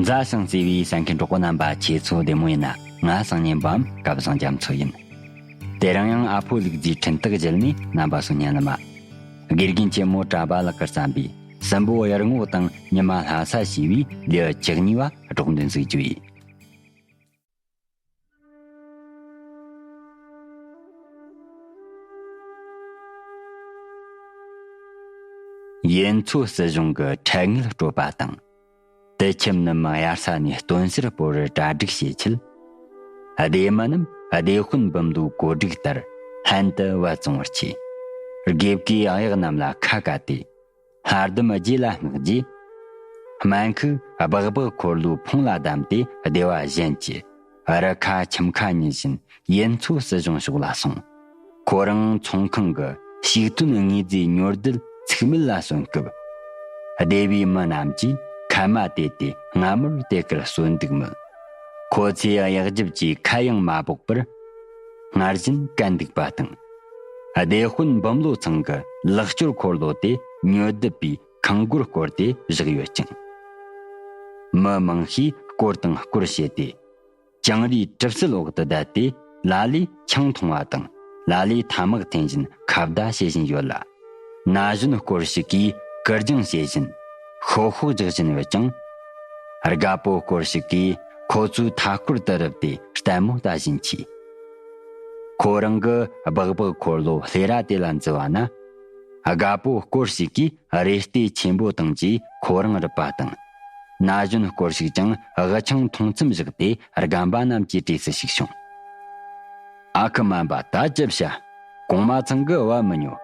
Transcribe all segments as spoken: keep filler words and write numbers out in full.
མཛའ་ཞིང་བརྩེ་བའི་གསན་མཁན་གྲོགས་པོ་རྣམ་པ། ཁྱེད་ཚོ་བདེ་མོ་ཡིན་ན། ང་སང་ཉིན་པའམ་སྐལ་བཟང་རྒྱ་མཚོ་ཡིན། དེ་རིང་ཡང་ཨ་ཕོ་ལུག་རྫིའི་འཕྲིན་སྟེགས་བརྒྱུད་ནས་རྣམ་པ་ཚོ་ཉན་ལ་མ། དགེ་རྒན་ཆེན་མོ་གྲྭ་པ་ལགས་ཀྱིས་བརྩམས་པའི་སྲིན་པོ་གཡུ་རྔོག་དང་ཉི་མ་ལྷ་ས་ཞེས་པའི་ལེའུ་བཅུ་གཉིས་པ་སྒྲོག་འདོན་ཞུ་རྒྱུ་ཡིན། ཡུན་མཚོ་སྲིད་གཞུང་གི་འཕྲལ་ངན་སྤྲོད་པ་དང་། དུད་ཁྱིམ་རྣམས་དབྱར་ས་ནས་སྟོན་སར་སྤོ་བར་གྲ་སྒྲིག་བྱེད་ཆེད། སྡེ་མི་རྣམས་སྡེ་དཔོན་འབུམ་ལོའི་གོ་སྒྲིག་ལྟར་ལྷན་དུ་བུད་བཙོང་བར་བྱས། དགེ་བཀོལ་གཡག་རྣམས་ལ་ཁ་བཀལ་ཏེ། ལྷ་ལྡུམ་རྗེས་ལ་བསྔགས་རྗེས། སྨན་ཁུག་སྦག་སྦག་འཁོར་ལོའི་ཕུང་ལ་བསྡམས་ཏེ། སྡེ་བ་གཞན་གྱི་རི་ཁ་ཁྱིམ་ཁ་ཉིད་བཞིན་ཡུན་མཚོ་སྲིད་གཞུང་ཕྱོགས་ལ་སོང་། ཁོ་རང་ཚོང་ཁང་གི་ཕྱུགས་ཐོན་དངོས་རྫས་ཉོ་སྒྲུབ་ཚུགས་མེད་ལ་གསོན་སྐབས། སྡེ་བའི་མི་རྣམས་ཀྱིས་ཁལ་མ་དེད་དེ་སྔ་མོར་དེ་གར་གསོན་འདུག་མོད། ཁོ་ཚོས་གཡག་རྒྱབ་ཀྱི་ཁལ་ཡང་མ་སྦོག་པར། སྔར་བཞིན་བཀལ་འདུག་པ་དང་། སྡེ་དཔོན་འབུམ་ལོ་ཚང་གི་ལག་སྐྱོར་འཁོར་ལོ་དེ་ཉོ་སྒྲུབ་པའི་ཁང་སྒོར་བསྐོར་ཏེ་བཞག་ཡོད་ཅིང་། མི་མང་ཤས་སྐོར་དང་སྐོར་བྱས་ཏེ། གྱང་རིའི་གྲིབ་བསིལ་འོག་ཏུ་བསྡད་དེ། ལ་ལས་ཆང་འཐུང་བ་དང་། ལ་ལས་ཐ་མག་འཐེན་བཞིན་ཁ་བརྡ་བྱེད་བཞིན་ཡོད་ལ། ན་གཞོན་སྐོར་ཞིག་གིས་ཀིར་སྦྱང་བྱེད་བཞིན་ཤོག་ཤོག་རྒྱག་བཞིན་ཡོད་ཅིང་། རྒད་པོ་སྐོར་ཞིག་གིས་ཁོ་ཚོའི་མཐའ་སྐོར་དུ་རུབ་སྟེ་ལྟད་མོ་ལྟ་བཞིན་མཆིས། ཁོ་རང་གི་སྦག་སྦག་འཁོར་ལོ་ལྷས་ར་དེ་ལ་འཛུལ་བ་ན། རྒད་པོ་སྐོར་ཞིག་གིས་རེ་ལྟོས་ཆེན་པོ་བཏང་རྗེས་ཁོ་རང་རུབ་པ་དང་། ན་གཞོན་སྐོར་ཞིག་ཀྱང་དབུ་ཆང་འཐུང་མཚམས་བཞག་སྟེ་རྒན་པ་རྣམས་ཀྱི་གྲས་སུ་ཞུགས་བྱུང་། ཨ་ཁུ་སྨན་པ། ད་ཅི་བྱ། གོང་མ་ཚང་གིས་བུད་མི་ཉོ།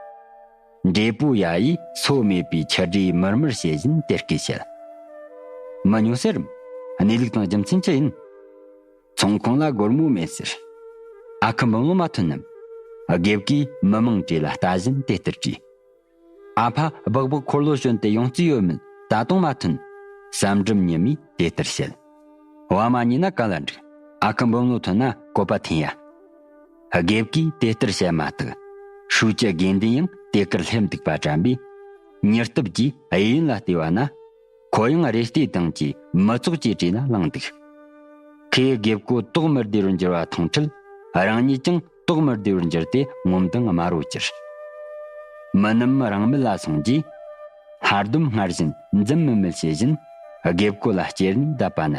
འབྲས་བུ་ཡ་ཡིས་སོ་མེད་པའི་ཆུ་འབྲས་མུར་མུར་བྱེད་བཞིན་དེ་སྐད་བཤད། མི་ཉོ་ཟེར་རམ། གནས་ལུགས་དང་རྒྱུ་མཚན་ཅི་ཡིན། ཚོང་ཁང་ལ་སྒོར་མོ་མེད་ཟེར། ཨ་ཁུ་འབུམ་ལོ་མ་ཐོན་ནམ། དགེ་བཀོལ་མི་མང་གྲས་ལ་ལྟ་བཞིན་དེ་ལྟར་དྲིས། ཨ་ཕ་སྦག་སྦག་འཁོར་ལོ་བྱོན་ཏེ་ཡོང་རྩིས་ཡོད་མོད་ད་དུང་མ་ཐོན། ཟམ་འགྲམ་ཉི་མས་དེ་ལྟར་བཤད། བུ་མོ་ཉོས་ན་ག་ལ་འགྲིག། ཨ་ཁུ་འབུམ་ལོ་ཐོན་ན་བཀོད་པ་འཐེན་ཡ། དགེ་བཀོལ་དེ་ལྟར་བཤད་མ་ཐག་ཧྲུའུ་ཅི་དགེ་འདུན་ཡང་དེ་གར་སླེབས་འདུག་པ་དྲན་པས། མྱུར་སྟབས་ཀྱིས་གཡས་གཡོན་ལ་བལྟས་པ་ན། ཁོ་ཡང་རེ་ལྟོས་དང་བཅས་མི་ཚོགས་ཀྱི་གྲས་ན་ལངས་འདུག་ཁོས་དགེ་བཀོལ་དོགས་མི་བདེ་བར་འགྱུར་བ་མཐོང་འཕྲལ། རང་ཉིད་ཀྱང་དོགས་མི་བདེ་བར་འགྱུར་ཏེ་ངོ་མདངས་དམར་རོ་གྱུར། མི་རྣམས་རང་མལ་ལ་སོང་རྗེས། ལྷ་ལྡུམ་སྔར་བཞིན་འཛུམ་དམུལ་དམུལ་བྱེད་བཞིན་དགེ་བཀོལ་ལ་ཅེར་ནས་བསྡད་པ་ན།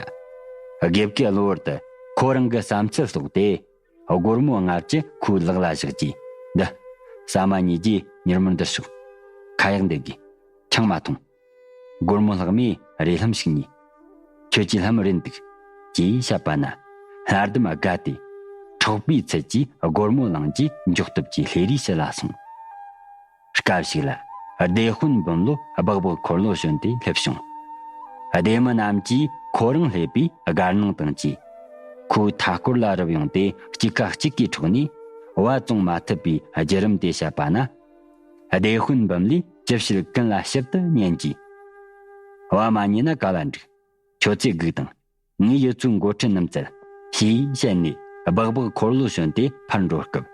དགེ་བཀོལ་གློ་བུར་དུ་ཁོ་རང་གི་བསམ་ཚུལ་རྟོགས་ཏེ། སྒོར་མོ་ལྔ་བཅུ་ཁོའི་ལག་ལ་བཞག་རྗེས། འདི། ཟ་མ་ཉོས་རྗེས་མྱུར་མོར་འདིར་ཤོག་ཁ་ཡག་འདེབས་དགོས། ཆང་མ་འཐུང་། སྒོར་མོ་ལྷག་མེད་རས་ལྷམ་ཞིག་ཉོས། ཁྱོད་ཀྱི་ལྷམ་རིད་འདུག་ཅེས་བཤད་པ་ན། ལྷ་ལྡུམ་དགའ་སྟེ། འཕྲོག་པའི་ཚུལ་གྱིས་སྒོར་མོ་བླངས་རྗེས་མགྱོགས་སྟོབས་ཀྱིས་ལྷས་རའི་ཕྱི་ལ་སོང་། སྐབས་ཤིག་ལ་སྡེ་དཔོན་འབུམ་ལོ་སྦག་སྦག་འཁོར་ལོ་བྱོན་ཏེ་སླེབས་བྱུང་། སྡེ་མི་རྣམས་ཀྱིས་ཁོ་རང་སླེབས་པའི་དགའ་སྣང་དང་བཅས། ཁོའི་མཐའ་སྐོར་ལ་རུབ་ཡོང་སྟེ་གཅིག་ཁ་གཅིག་གིས་འཕྲོག་ནས་བུད་བཙོང་མ་ཐུབ་པའི་བརྒྱུད་རིམ་དེ་བཤད་པ་ན། སྡེ་དཔོན་འབུམ་ལོས་ཅི་བྱེད་ཀུན་ལ་ཞིབ་ཏུ་ཉན་གྱིས། བུ་མོ་ཉོས་ན་ག་ལ་འགྲིག་ཁྱོད་ཚོས་སྒུག་དང་། ངས་ཡུལ་ཚོའི་འགོ་ཁྲིད་རྣམས་བཙལ། ཞེས་བཤད་ནས་སྦག་སྦག་འཁོར་ལོ་བྱོན་ཏེ་ཕར་འགྲོ་སྐབས།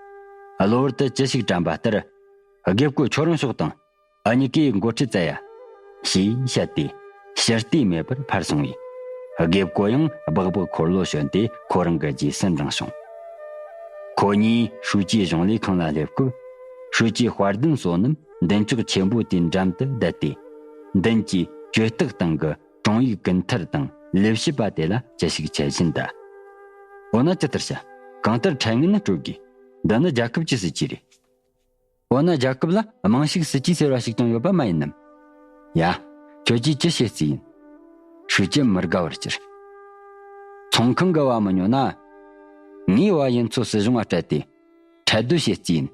གློ་བུར་དུ་ཅི་ཞིག་དྲན་པ་ལྟར། དགེ་བཀོལ་ཁྱོད་རང་ཤོག་དང་། ཨ་ཉི་ཀའི་འགོ་ཁྲིད་བཙལ་ཡ། ཞེས་བཤད་དེ། ཕྱིར་བལྟས་མེད་པར་ཕར་སོང་བས། དགེ་བཀོལ་ཡང་སྦག་སྦག་འཁོར་ལོ་བྱོན་ཏེ་ཁོ་རང་གི་རྗེས་སུ་འབྲངས་བྱུང་། ཁོ་གཉིས་ཧྲུའུ་ཅིའི་གཞུང་ལས་ཁང་ལ་སླེབས་སྐབས། ཧྲུའུ་ཅི་དཔལ་ལྡན་བསོད་ནམས་མདུན་ཅོག་ཆེན་པོ་དེའི་འགྲམ་དུ་བསྡད་དེ། མདུན་གྱི་ཇོ་སྟག་སྟེང་གི་དྲུང་ཡིག་ཀུན་ཐར་དང་ལས་བྱེད་པ་དེ་ལ་ཅི་ཞིག་འཆད་བཞིན་གདའ། འོ་ན་ཅི་ལྟར་བྱ། གང་ལྟར་འཕྲལ་ངན་ནི་སྤྲོད་དགོས། འདི་ནི་རྒྱལ་ཁབ་ཀྱི་སྲིད་ཇུས་རེད། འོ་ན་རྒྱལ་ཁབ་ལ་དམངས་ཤིག་སྲིད་ཇུས་ཟེར་བ་ཞིག་ཀྱང་ཡོད་པ་མ་ཡིན་ནམ། ཡ། ཁྱོད་ཀྱིས་ཅི་བཤད་རྩིས་ཡིན། ཧྲུའུ་ཅི་མི་དགའ་བར་གྱུར། ཚོང་ཁང་གི་བུ་མོ་ཉོས་ན། ངས་བུ་ཡུན་མཚོ་སྲིད་གཞུང་ང་སྤྲད་དེ། ཁྲལ་བསྡུ་བྱེད་རྩིས་ཡིན།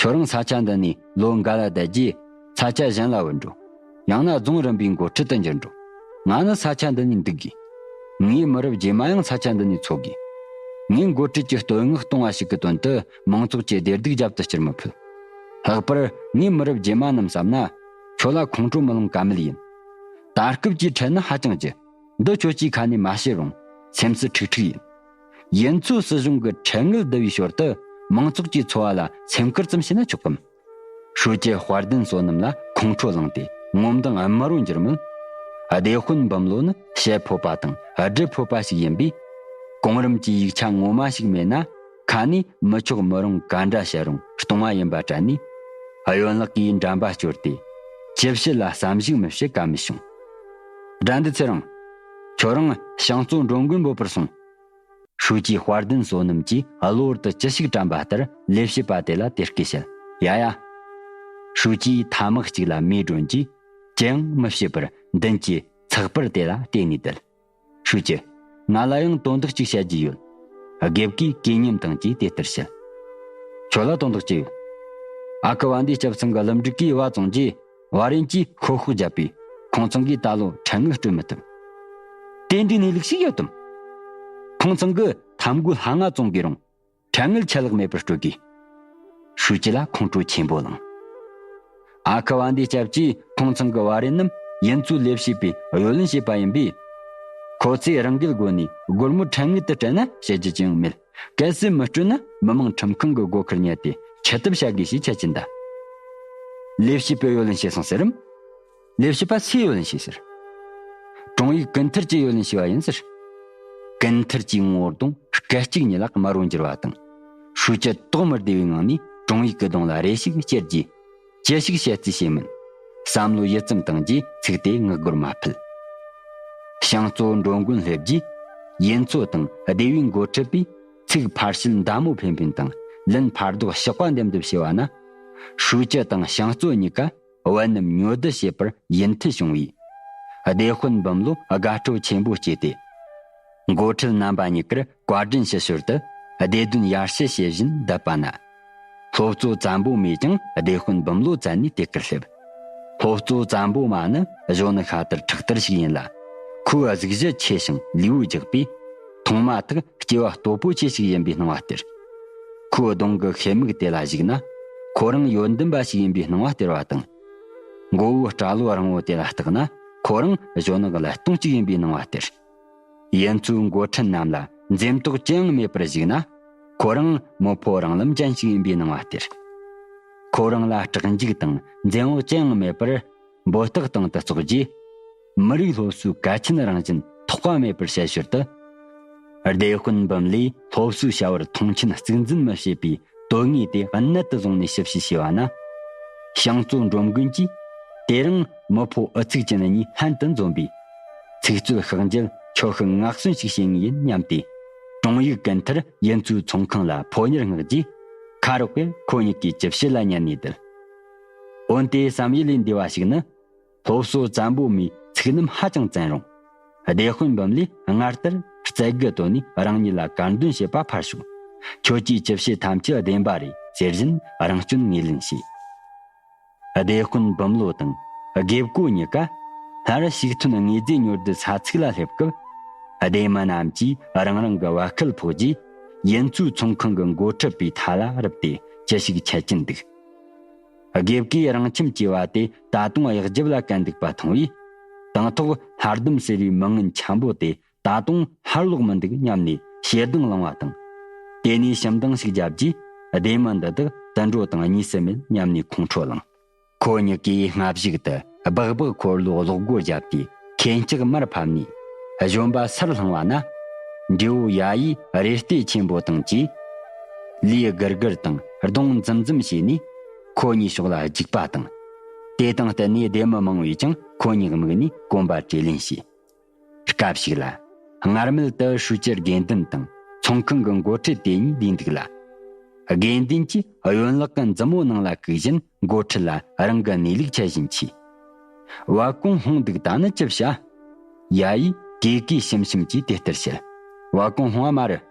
ཁྱོད་རང་ས་ཆ་འདི་ནས་ལོ་འགའ་ལ་བསྡད་རྗེས་ས་ཆ་གཞན་ལ་བུད་འགྲོ། ཡང་ན་རྫོང་རིམ་པའི་འགོ་ཁྲིད་དུ་འགྱུར་འགྲོ། ང་ནི་ས་ཆ་འདི་ནས་འདུག་དགོས། ངའི་མི་རབས་རྗེས་མ་ཡང་ས་ཆ་འདི་ནས་འཚོ་དགོས། ངས་འགོ་ཁྲིད་ཀྱི་བསྟོད་བསྔགས་གཏོང་བ་ཞིག་གི་དོན་དུ་མང་ཚོགས་ཀྱི་བདེ་སྡུག་རྒྱབ་ཏུ་བསྐྱུར་མི་ཕོད། ལྷག་པར་ངའི་མི་རབས་རྗེས་མ་རྣམས་བསམ་ན། ཁྱོད་ལ་ཁོང་ཁྲོ་མི་ལངས་ཀ་མེད་ཡིན། ད་སྐབས་ཀྱི་ཁྲལ་ནི་ཧ་ཅང་ལྕི། འདི་ཁྱོད་ཀྱིས་ཁ་ནས་མ་བཤད་རུང་སེམས་སུ་ཁྲིག་ཁྲིག་ཡིན། ཡུན་མཚོ་སྲིད་གཞུང་གི་ཁྲལ་དངུལ་བསྡུ་བའི་ཞོར་དུ་མང་ཚོགས་ཀྱི་འཚོ་བ་ལ་སེམས་ཁུར་ཙམ་བྱས་ན་ཆོག་གམ། ཧྲུའུ་ཅི་དཔལ་ལྡན་བསོད་ནམས་ལ་ཁོང་ཁྲོ་ལངས་ཏེ་ངོ་མདངས་དམར་རོ་འགྱུར་མོད། སྡེ་དཔོན་འབུམ་ལོ་ནི་བཤད་ཕོད་པ་དང་སྒྲུབ་ཕོད་པ་ཞིག་ཡིན་པས། གོང་རིམ་གྱི་ཡིག་ཆ་ངོ་མ་ཞིག་མེད་ན། ཁ་ནས་མི་ཆོག་མི་རུང་ག་འདྲ་བཤད་རུང་སྟོང་བ་ཡིན་པ་དྲན་ནས། གཡོན་ལག་གིས་འགྲམ་པ་བསྐྱོར་ཏེ། ཅི་བྱེད་ལ་བསམ་གཞིག་མི་བྱེད་ཀ་མེད་བྱུང་། དགྲ་འདུལ་ཚེ་རིང་། ཁྱོད་རང་ཤང་གཙོ་འགྲོ་མགོན་འབོད་པར་སོང་། ཧྲུའུ་ཅི་དཔལ་ལྡན་བསོད་ནམས་ཀྱིས་གློ་བུར་དུ་ཅི་ཞིག་དྲན་པ་ལྟར་ལས་བྱེད་པ་དེ་ལ་དེ་སྐད་བཤད། ཡ་ཡ། ཧྲུའུ་ཅིས་ཐ་མག་ཅིག་ལ་མེ་སྒྲོན་རྗེས། ཅི་ཡང་མི་བྱེད་པར་མདུན་གྱི་ཚགས་པར་དེ་ལ་བལྟས་ནས་བསྡད། ཧྲུའུ་ཅི། ང་ལ་ཡང་དོན་དག་ཅིག་བཤད་རྒྱུ་ཡོད། དགེ་བཀོས་གུས་ཉམས་དང་བཅས་དེ་ལྟར་བཤད། ཁྱོད་ལ་དོན་དག་ཅི་ཡོད། ཨ་ཁུ་བ་འདིའི་སྐྱབས་ཚང་གི་ཀླུ་འབྲུག་གིས་བ་བཙོངས་རྗེས། བ་རན་གྱིས་ཤོག་ཤོག་བརྒྱབ་པས། ཁོང་ཚང་གིས་ད་ལོ་ཁྲལ་དངུལ་སྤྲོད་མི་ཐུབ། དེ་འདྲའི་གནས་ལུགས་ཤིག་ཡོད་དམ། ཁོང་ཚང་གི་ཐབ་མགོ་ལྷ་ང་བཙོང་དགོས་རུང་། ཁྲལ་དངུལ་ཆད་ལྷག་མེད་པར་སྤྲོད་དགོས། ཧྲུའུ་ཅི་ལ་ཁོང་ཁྲོ་ཆེན་པོ་ལངས། ཨ་ཁུ་བ་འདིའི་སྐྱབས་ཀྱིས་ཁོང་ཚང་གི་བ་རན་རྣམས་ཡུན་ཚོའི་ལས་བྱེད་པའི་གཡོ་ལེན་བྱས་པ་ཡིན་པས། ཁོ་ཚོས་རང་འགུལ་སྒོ་ནས་སྒོར་མོ་ཁྲལ་དངུལ་དུ་སྤྲད་ན་བཤད་རྒྱུ་ཅི་ཡང་མེད། གལ་སྲིད་མི་སྤྲོད་ན་མི་དམངས་ཁྲིམས་ཁང་གི་སྒོ་ཁར་ཉལ་ཏེ་འཆི་ཐབས་བྱ་དགོས་ཞེས་འཆད་ཀྱིན་གདའ། ལས་བྱེད་པས་གཡོ་ལེན་བྱས་སོང་ཟེར་རམ། ལས་བྱེད་པ་སུས་གཡོ་ལེན་བྱས་ཟེར། ཀྲུང་ཡིག་ཀུན་ཐར་གྱིས་གཡོ་ལེན་བྱས་པ་ཡིན་ཟེར། ཀུན་ཐར་གྱི་ངོ་གདོང་སྐད་ཅིག་ཉིད་ལ་དམར་བོར་འགྱུར་བ་དང་། ཧྲུའུ་ཅི་དོགས་མི་བདེ་བའི་ངང་ནས་ཀྲུང་ཡིག་གི་གདོང་ལ་རེ་ཞིག་ཅེར་རྗེས། ཅི་ཞིག་བཤད་རྩིས་བྱེད་མིན། བསམ་བློ་ཡིད་ཙམ་བཏང་རྗེས་ཚིག་དེ་ངག་སྒོར་མ་ཕུད། ཤང་གཙོ་འགྲོ་མགོན་སླེབས་རྗེས། ཡུན་ཚོ་དང་སྡེ་བའི་འགོ་ཁྲིད་པས་ཚིག་ཕར་བཤད་མདའ་མོ་འཕེན་འཕེན་དང་ལན་ཕར་ལྡོག་ཕྱག་པ་འདེམ་འདེམ་བྱས་པ་ན། ཧྲུའུ་ཅི་དང་ཤང་གཙོ་གཉིས་ཀ་བན་རྣམས་ཉོ་བསྡུ་བྱེད་པར་ཡིད་འཐད་བྱུང་བས། སྡེ་དཔོན་འབུམ་ལོ་དགའ་སྤྲོ་ཆེན་པོ་སྐྱེས་ཏེ། འགོ་ཁྲིད་རྣམ་པ་གཉིས་ཀར་བཀའ་དྲིན་ཞུ་ཞོར་དུ་སྡེ་དོན་ཡར་ཞུ་བྱེད་བཞིན་བསྡད་པ་ན། སློབ་གཙོ་བཙན་པོ་མས་ཀྱང་སྡེ་དཔོན་འབུམ་ལོ་བཙལ་ནས་དེ་གར་སླེབས། སློབ་གཙོ་བཙན་པོ་མ་ནི་གཞོན་ནུ་ཤ་དར་ཁྲག་དར་ཞིག་ཡིན་ལ། ཁོའི་གཟུགས་གཞི་ཆེ་ཞིང་ལུས་པོ་རྒྱགས་པས། མཐོང་མ་ཐག་སྐྱེ་བ་སྟོབས་པོ་ཆེ་ཞིག་ཡིན་པའི་སྣང་བ་སྟེར། ཁོའི་གདོང་གི་ཤེལ་མིག་དེ་ལ་གཞིགས་ན། ཁོ་རང་ཡོན་ཏན་པ་ཞིག་ཡིན་པའི་སྣང་བ་སྟེར་བ་དང་། མགོ་བོའི་སྐྲ་ལོ་རིང་བོ་དེ་ལ་བལྟས་ན། ཁོ་རང་གཞོན་ནུ་གི་ཀླད་སྟོང་གཅིག་ཡིན་པའི་སྣང་བ་སྟེར། ཡུན་ཚོའི་འགོ་ཁྲིད་རྣམས་ལ་འཛེམ་དོགས་ཅི་ཡང་མེད་པར་གཞིགས་ན། ཁོ་རང་མི་ཕོ་རང་ལམ་ཅན་ཞིག་ཡིན་པའི་སྣང་བ་སྟེར། ཁོ་རང་ལ་སྐྲག་འཇིགས་དང་འཛེམ་བག་ཅི་ཡང་མེད་པར། འབོད་སྟེགས་སྟེང་དུ་ཙོག་རྗེས། མི་རིགས་སློབ་གསོའི་གལ་ཆེན་རང་བཞིན་ཐོགས་པ་མེད་པར་བཤད་ཞོར་དུ། སྡེ་དཔོན་འབུམ་ལས་སློབ་གསོའི་བྱ་བར་མཐོང་ཆེན་གཙིགས་འཛིན་མི་བྱེད་པའི་དོན་དངོས་དེ་གནད་དུ་བཟུང་ནས་ཞིབ་དཔྱད་བྱས་པ་ན། ཤང་གཙོ་འགྲོ་མགོན་གྱིས་དེ་རིང་མི་ཕོ་ཨུ་ཚུགས་ཅན་གཉིས་ལྷན་དུ་འཛོམས་པས། ཚིག་རྩོད་ཤག་འཇལ་ཁྱོ་ཤུག་ངག་གསོན་ཞིག་བྱེད་ངེས་ཡིན་སྙམ་སྟེ། ཀྲུང་ཡིག་ཀུན་ཐར་ཡུན་ཚོའི་ཚོང་ཁང་ལ་ཕོ་ཉར་མངགས་རྗེས། ཁ་རོག་གིས་ཁོ་གཉིས་ཀའི་ཅི་བྱེད་ལ་ཉན་ནས་བསྡད། འོན་ཏེ་བསམ་ཡུལ་ལས་འདས་པ་ཞིག་ནི། སློབ་གསོ་བཙན་པོ་མའི་ཚིག་རྣམ་ཧ་ཅང་བཙན་རུང་། སྡེ་དཔོན་འབུམ་ལས་སྔར་ལྟར་རྩལ་དགུ་བཏོན་ནས་རང་ཉིད་ལ་དཀར་འདོན་བྱེད་པ་ཕར་ཞོག། ཁྱོད་ཀྱིས་ཅི་བྱེད་ཐམས་ཅད་བདེན་པ་རེད་ཟེར་བཞིན་རང་སྐྱོན་ངོས་ལེན་བྱས། སྡེ་དཔོན་འབུམ་ལོ་དང་དགེ་བསྐོས་གཉིས་ཀ་སྔར་ཕྱུགས་ཐོན་དངོས་རྫས་ཉོ་སྒྲུབ་ས་ཚིགས་ལ་སླེབས་སྐབས། སྡེ་མི་རྣམས་ཀྱིས་རང་རང་གི་བ་སྐལ་ཕོག་རྗེས། ཡུན་ཚོའི་ཚོང་ཁང་གི་འགོ་ཁྲིད་པའི་མཐའ་ལ་རུབ་སྟེ་ཅི་ཞིག་འཆད་ཀྱིན་འདུག། དགེ་བསྐོས་རང་ཁྱིམ་སྐྱེས་པ་དེ་ད་དུང་གཡག་རྒྱབ་ལ་བཀལ་འདུག་པ་མཐོང་བས། དང་ཐོག་ལྷ་ལྡུམ་ཟེར་བའི་མི་ངན་འཁྱམ་པོ་དེ་ད་དུང་ཧར་ལོག་མི་འདུག་སྙམ་ནས་ཞེ་སྡང་ལངས་པ་དང་། དེ་ནས་ཞུམ་ལྡང་ཞིག་བརྒྱབ་རྗེས། སྡེ་མི་འདི་དག་དུད་འགྲོ་དང་གཉིས་སུ་མེད་སྙམ་ནས་ཁོང་ཁྲོ་ལངས། ཁོ་གཉིས་ཀས་སྔ་གཞུག་ཏུ་སྦག་སྦག་འཁོར་ལོའི་ལོག་སྒོ་བརྒྱབ་སྟེ་ཁེན་ལྕགས་མར་ཕབ་ནས། གཞོན་པ་སར་ལྷུང་བ་ན། འབྲས་བུ་ཡ་ཡིས་རེ་ལྟོས་ཆེན་པོ་དང་བཅས། ལུས་སྒུར་སྒུར་དང་གདོང་འཛུམ་འཛུམ་བྱས་ནས། ཁོ་གཉིས་ཕྱོགས་ལ་རྒྱུག་པ་དང་། དེ་དང་བསྟུན་ནས་སྡེ་མི་མང་བོས་ཀྱང་ཁོ་གཉིས་དམིགས་ནས་གོམ་པ་བྲིས་ལེན་བྱས། སྐབས་ཤིག་ལ། སྔར་མེད་དུ་ཧྲུའུ་ཅི་དགེ་འདུན་དང་ཚོང་ཁང་གི་འགོ་ཁྲིད་དེ་གཉིས་བསྡད་འདུག་ལ། དགེ་འདུན་གྱིས་གཡོན་ལག་གི་མཛུབ་མོ་ནང་ལ་བཀུག་བཞིན་འགོ་ཁྲིད་ལ་རང་གི་གནས་ལུགས་འཆད་བཞིན་མཆིས། བ་ཀོང་ཧོང་འདུག་ད་ནི་ཅི་བྱ། ཡ་ཡིས་གེ་གེ་ཤིམ་ཤིམ་གྱིས་དེ་ལྟར་བཤད། བ་ཀོང་ཧོང་བ་མ་རེད།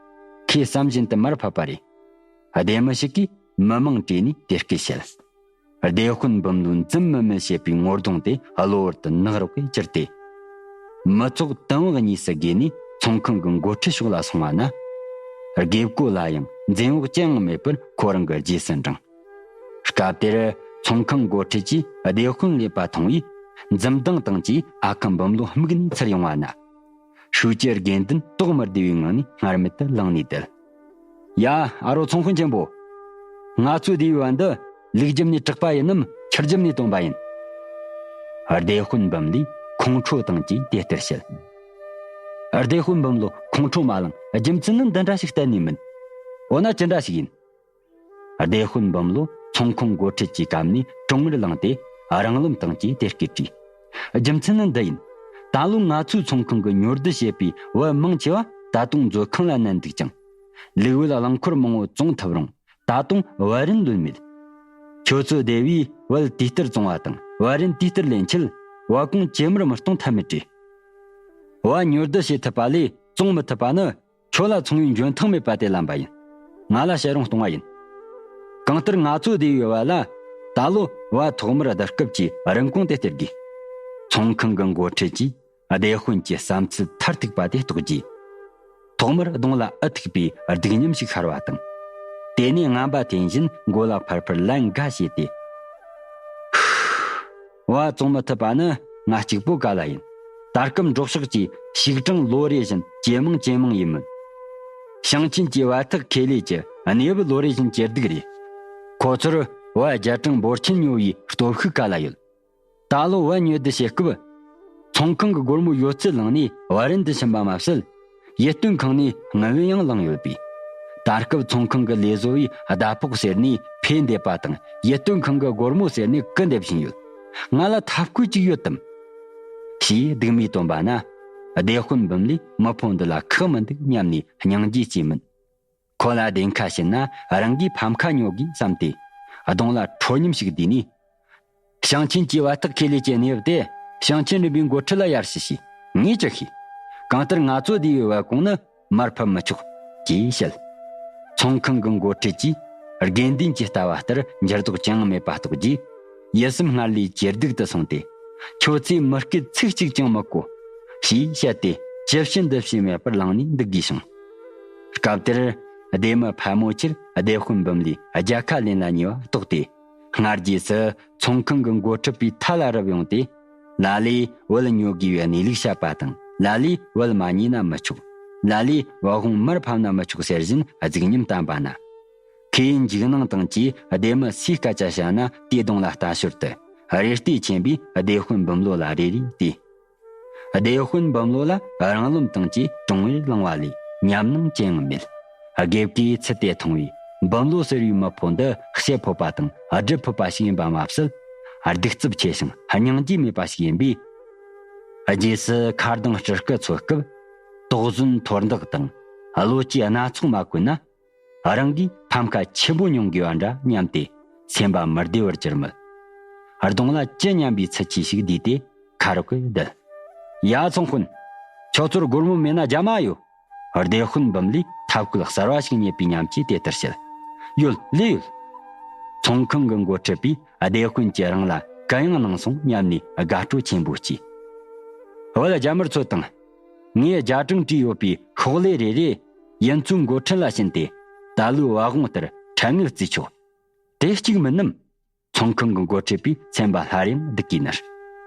ཁོས་བསམ་བཞིན་དུ་མར་ཕབ་པ་རེད། སྡེ་མི་ཞིག་གིས་མི་མང་བྲོས་ནས་དེ་སྐད་བཤད། སྡེ་དཔོན་འབུམ་ལོའི་འཛུམ་དམུལ་དམུལ་བྱེད་པའི་ངོ་གདོང་དེ་གློ་བུར་དུ་ནག་རོག་གེ་གྱུར་ཏེ། མི་ཚོགས་དུམ་བུ་གཉིས་སུ་བགོས་ནས་ཚོང་ཁང་གི་འགོ་ཁྲིད་ཕྱོགས་ལ་སོང་བ་ན། དགེ་བསྐོས་ལ་ཡང་འཛེམ་བག་ཅི་ཡང་མེད་པར་ཁོ་རང་གི་རྗེས་སུ་འབྲངས། སྐབས་དེར་ཚོང་ཁང་འགོ་ཁྲིད་ཀྱིས་སྡེ་དཔོན་སླེབས་པ་མཐོང་བས། འཛུམ་མདངས་དང་བཅས་ཨ་ཁུ་འབུམ་ལོ་དམིགས་ནས་ཚུར་ཡོང་བ་ན། ཧྲུའུ་ཅི་དགེ་འདུན་དོགས་མི་བདེ་བའི་ངང་ནས་སྔར་མེད་དུ་ལངས་ནས་བསྡད། ཡ། ཨ་རོ་ཚོང་དཔོན་ཆེན་པོ། ང་ཚོའི་སྡེ་བའི་བན་འདི་ལུག་རྒྱབ་ནས་དྲེགས་པ་ཡིན་ནམ་ཁྱི་རྒྱབ་ནས་བཏོན་པ་ཡིན། སྡེ་དཔོན་འབུམ་ལས་ ཁོང་ཁྲོ་དང་བཅས་དེ་ལྟར་བཤད། སྡེ་དཔོན་འབུམ་ལོ། ཁོང་ཁྲོ་མ་ལངས། རྒྱུ་མཚན་ནི་འདི་འདྲ་ཞིག་གཏན་ནས་མིན། འོ་ན་ཅི་འདྲ་ཞིག་ཡིན། སྡེ་དཔོན་འབུམ་ལོ་ཚོང་ཁང་འགོ་ཁྲིད་ཀྱི་སྐབས་ནས་གྲོང་ངར་ལངས་ཏེ་རང་རློམ་བཏང་རྗེས་དེ་སྐད་བྲིས། རྒྱུ་མཚན་ནི་འདི་ཡིན། ད་ལོ་ང་ཚོའི་ཚོང་ཁང་གི་ཉོ་སྒྲུབ་བྱེད་པའི་བལ་མང་ཆེ་བ་ད་དུང་མཛོད་ཁང་ལ་མནན་འདུག་ཅིང་། ལུག་བལ་རླངས་འཁོར་མང་བོ་བཙོང་ཐུབ་རུང་ད་དུང་བལ་རིན་ལོན་མེད། ཁྱོད་ཚོའི་སྡེ་བས་བལ་དུས་ལྟར་བཙོང་བ་དང་བལ་རིན་དུས་ལྟར་ལེན་ཆེད་བལ་གོང་ཇེ་དམར་མི་གཏོང་ཐབས་མེད་བྲིས། བལ་ཉོ་སྒྲུབ་བྱེད་ཐུབ་པ་ལས་བཙོང་མི་ཐུབ་པ་ནི། ཁྱོད་ལ་ཚོང་བའི་འཇོན་ཐང་མེད་པ་དེ་ལམ་པ་ཡིན། ང་ལ་བཤད་རུང་གཏོང་བ་ཡིན། གང་ལྟར་ང་ཚོ་སྡེ་བའི་བལ་ལ་ད་ལོ་བལ་ཐོག་མར་བསྡུ་སྐབས་ཀྱི་རིན་གོང་དེ་སྟེར་དགོས། ཚོང་ཁང་གི་འགོ་ཁྲིད་ཀྱིས་སྡེ་དཔོན་གྱི་བསམ་ཚུལ་མཐར་ཐུག་པ་དེ་རྟོགས་རྗེས། ཐོག་མར་གདོང་ལ་ཨུ་ཐུག་པའི་སྡུག་མཉམ་ཞིག་ཤར་བ་དང་། དེ་ནས་རྔམ་པ་འཐེན་བཞིན་མགོ་ལ་ཕར་ཕར་ལན་འགའ་བྱས་ཏེ། བལ་བཙོང་མི་ཐུབ་པ་ནི་ང་གཅིག་པོ་ག་ལ་ཡིན། ད་སྐབས་འབྲོག་ཕྱོགས་ཀྱི་ཞིག་གྲངས་ལོ་རེ་བཞིན་ཇེ་མང་ཇེ་མང་ཡིན་མོད། ཞིང་ཆེན་གྱི་བལ་ཐག་ཁེ་ལས་ཀྱི་གནས་བབ་ལོ་རེ་བཞིན་ཇེ་སྡུག་རེད། ཁོ་ཚོར་བལ་རྒྱ་གྲངས་འབོར་ཆེན་ཉོ་བའི་སྟོབས་ཤུགས་ག་ལ་ཡོད། ད་ལོ་བལ་ཉོ་སྡུད་བྱེད་སྐབས། ཚོང་ཁང་གི་སྒོར་མོ་ཡོད་ཚད་བླངས་ནས་བལ་རིན་དུ་ཕྱིན་པ་མ་ཟད། ཡིད་རྟོན་ཁང་ནས་དངུལ་བུན་ཡང་བླངས་ཡོད་པས། ད་སྐབས་ཚོང་ཁང་གི་ལས་བཟོ་བས་ཟླ་ཕོགས་ཟེར་ནས་ཕོགས་འདེབས་པ་དང་ཡིད་རྟོན་ཁང་གི་སྒོར་མོ་ཟེར་ནས་སྐུར་འདེབས་བཞིན་ཡོད། ང་ལ་ཐབས་བཀོད་ཅིག་ཡོད་དམ། ཞེས་སྡུག་མིག་བཏོན་པ་ན། སྡེ་དཔོན་འབུམ་ལས་མི་ཕོ་འདི་ལ་ཁག་མི་འདུག་སྙམ་ནས་སྙིང་རྗེ་སྐྱེས་མོད། ཁོ་ལ་བདེན་ཁ་བྱིན་ན་རང་གིས་ཕམ་ཁ་ཉོ་དགོས་བསམ་སྟེ། གདོང་ལ་ཁྲོ་སྙོམས་ཤིག་བསྡུས་ནས། ཞིང་ཆེན་གྱི་བལ་ཐག་ཁེ་ལས་ཀྱི་གནས་བབ་དེ་ཞིང་ཆེན་རིམ་པའི་འགོ་ཁྲིད་ལ་ཡར་ཞུ་ཞིས་ངས་ཅི་ཤེས། གང་ལྟར་ང་ཚོ་སྡེ་བའི་བལ་གོང་ནི་མར་ཕབ་མི་ཆོག་ཅེས་བཤད། ཚོང་ཁང་གི་འགོ་ཁྲིད་ཀྱིས་དགེ་འདུན་གྱི་ལྟ་བ་ལྟར་འགྱུར་ལྡོག་ཅི་ཡང་མེད་པ་རྟོགས་རྗེས། ཡིད་སེམས་སྔར་ལས་ཇེ་སྡུག་ཏུ་སོང་སྟེ། ཁྱོད་ཚོས་མི་སྐད་ཚིག་གཅིག་ཀྱང་མི་གོ། ཞེས་བཤད་དེ་ཇི་བྱེད་འདི་བྱེད་མེད་པར་ལངས་ནས་འདུག་དགོས་བྱུང་། སྐབས་དེར་སྡེ་མི་ཕལ་མོ་ཆེར་སྡེ་དཔོན་འབུམ་ལས་རྒྱལ་ཁ་ལེན་ལ་ཉེ་བ་རྟོགས་ཏེ། སྔ་རྗེས་སུ་ཚོང་ཁང་གི་འགོ་ཁྲིད་པའི་ཐད་ལ་རུབ་ཡོང་སྟེ། ལ་ལས་བལ་ཉོ་དགོས་པའི་གནས་ལུགས་བཤད་པ་དང་། ལ་ལས་བལ་མ་ཉོས་ན་མི་ཆོག་ལ་ལས་བལ་གོང་མར་ཕབ་ན་མི་ཆོག་ཟེར་བཞིན་རྫིག་ཉམས་བསྟན་པ་ན། ཁོས་འཇིགས་སྣང་དང་བཅས་སྡེ་མི་སུའི་སྐད་ཆ་བཤད་ན་དེའི་གདོང་ལ་ལྟ་ཞོར་དུ་རེ་ལྟོས་ཆེན་པོས་སྡེ་དཔོན་འབུམ་ལོ་ལ་རེ་རེ་བལྟས། སྡེ་དཔོན་འབུམ་ལོ་ལ་རང་རློམ་དང་བཅས་གྲོང་བར་ལངས་པ་ལས་ཉམས་སྣང་ཅི་ཡང་མེད། དགེ་བཀོས་ཚུལ་དེ་མཐོང་བས་འབུམ་ལོ་ཟེར་བའི་མི་ཕོ་འདི་བཤད་ཕོད་པ་དང་སྒྲུབ་ཕོད་པ་ཞིག་ཡིན་པ་མ་ཟད། གདུག་རྩུབ་ཆེ་ཞིང་སྙིང་རྗེ་མེད་པ་ཞིག་ཡིན་པས། རྗེས་སུ་ཁ་གདངས་སྤྲུལ་སྐུ་འཚོལ་སྐབས། དོགས་ཟོན་འཐོར་འདེགས་དང་བློ་སྐྱེད་སྣ་ཚོགས་མ་བཀོད་ན། རང་གིས་ཕམ་ཁ་ཆེན་པོ་མྱོང་དགོས་པ་འདྲ་སྙམ་སྟེ་སེམས་པ་མི་བདེ་བར་གྱུར་མོད། གདོང་ལ་ཇི་སྙམ་པའི་ཚུལ་གྱིས་ཤིག་བསྡུས་ཏེ་ཁ་རོག་གིས་བསྡད། ཡ་ཚོང་དཔོན། ཁྱོད་ཚོར་སྒོར་མོ་མེད་ན་རྒྱ་མ་ཡོད། སྡེ་དཔོན་འབུམ་ལས་ཐབས་བཀོད་གསར་བ་ཞིག་རྙེད་པའི་ཉམས་ཀྱིས་དེ་ལྟར་བཤད། ཡོད། ལོས་ཡོད། ཚོང་ཁང་གི་འགོ་ཁྲིད་པས་སྡེ་དཔོན་གྱིས་རང་ལ་གུ་ཡངས་གནང་སོང་སྙམ་ནས་དགའ་སྤྲོ་ཆེན་པོ་སྐྱེས། བལ་རྒྱ་མར་ཚོད་དང་། ངས་རྒྱ་གྲངས་བྲིས་ཡོད་པའི་ཤོག་ལྷེ་རེ་རེ་ཡུལ་ཚོའི་འགོ་ཁྲིད་ལ་བྱིན་ཏེ་ད་ལོའི་བ་གོང་ལྟར་ཁྲལ་དངུལ་བརྩིས་ཆོག་དེ་གཅིག་མིན་ནམ། ཚོང་ཁང་གི་འགོ་ཁྲིད་པས་སེམས་པ་སླར་ཡང་སྡུག་གིས་མནར།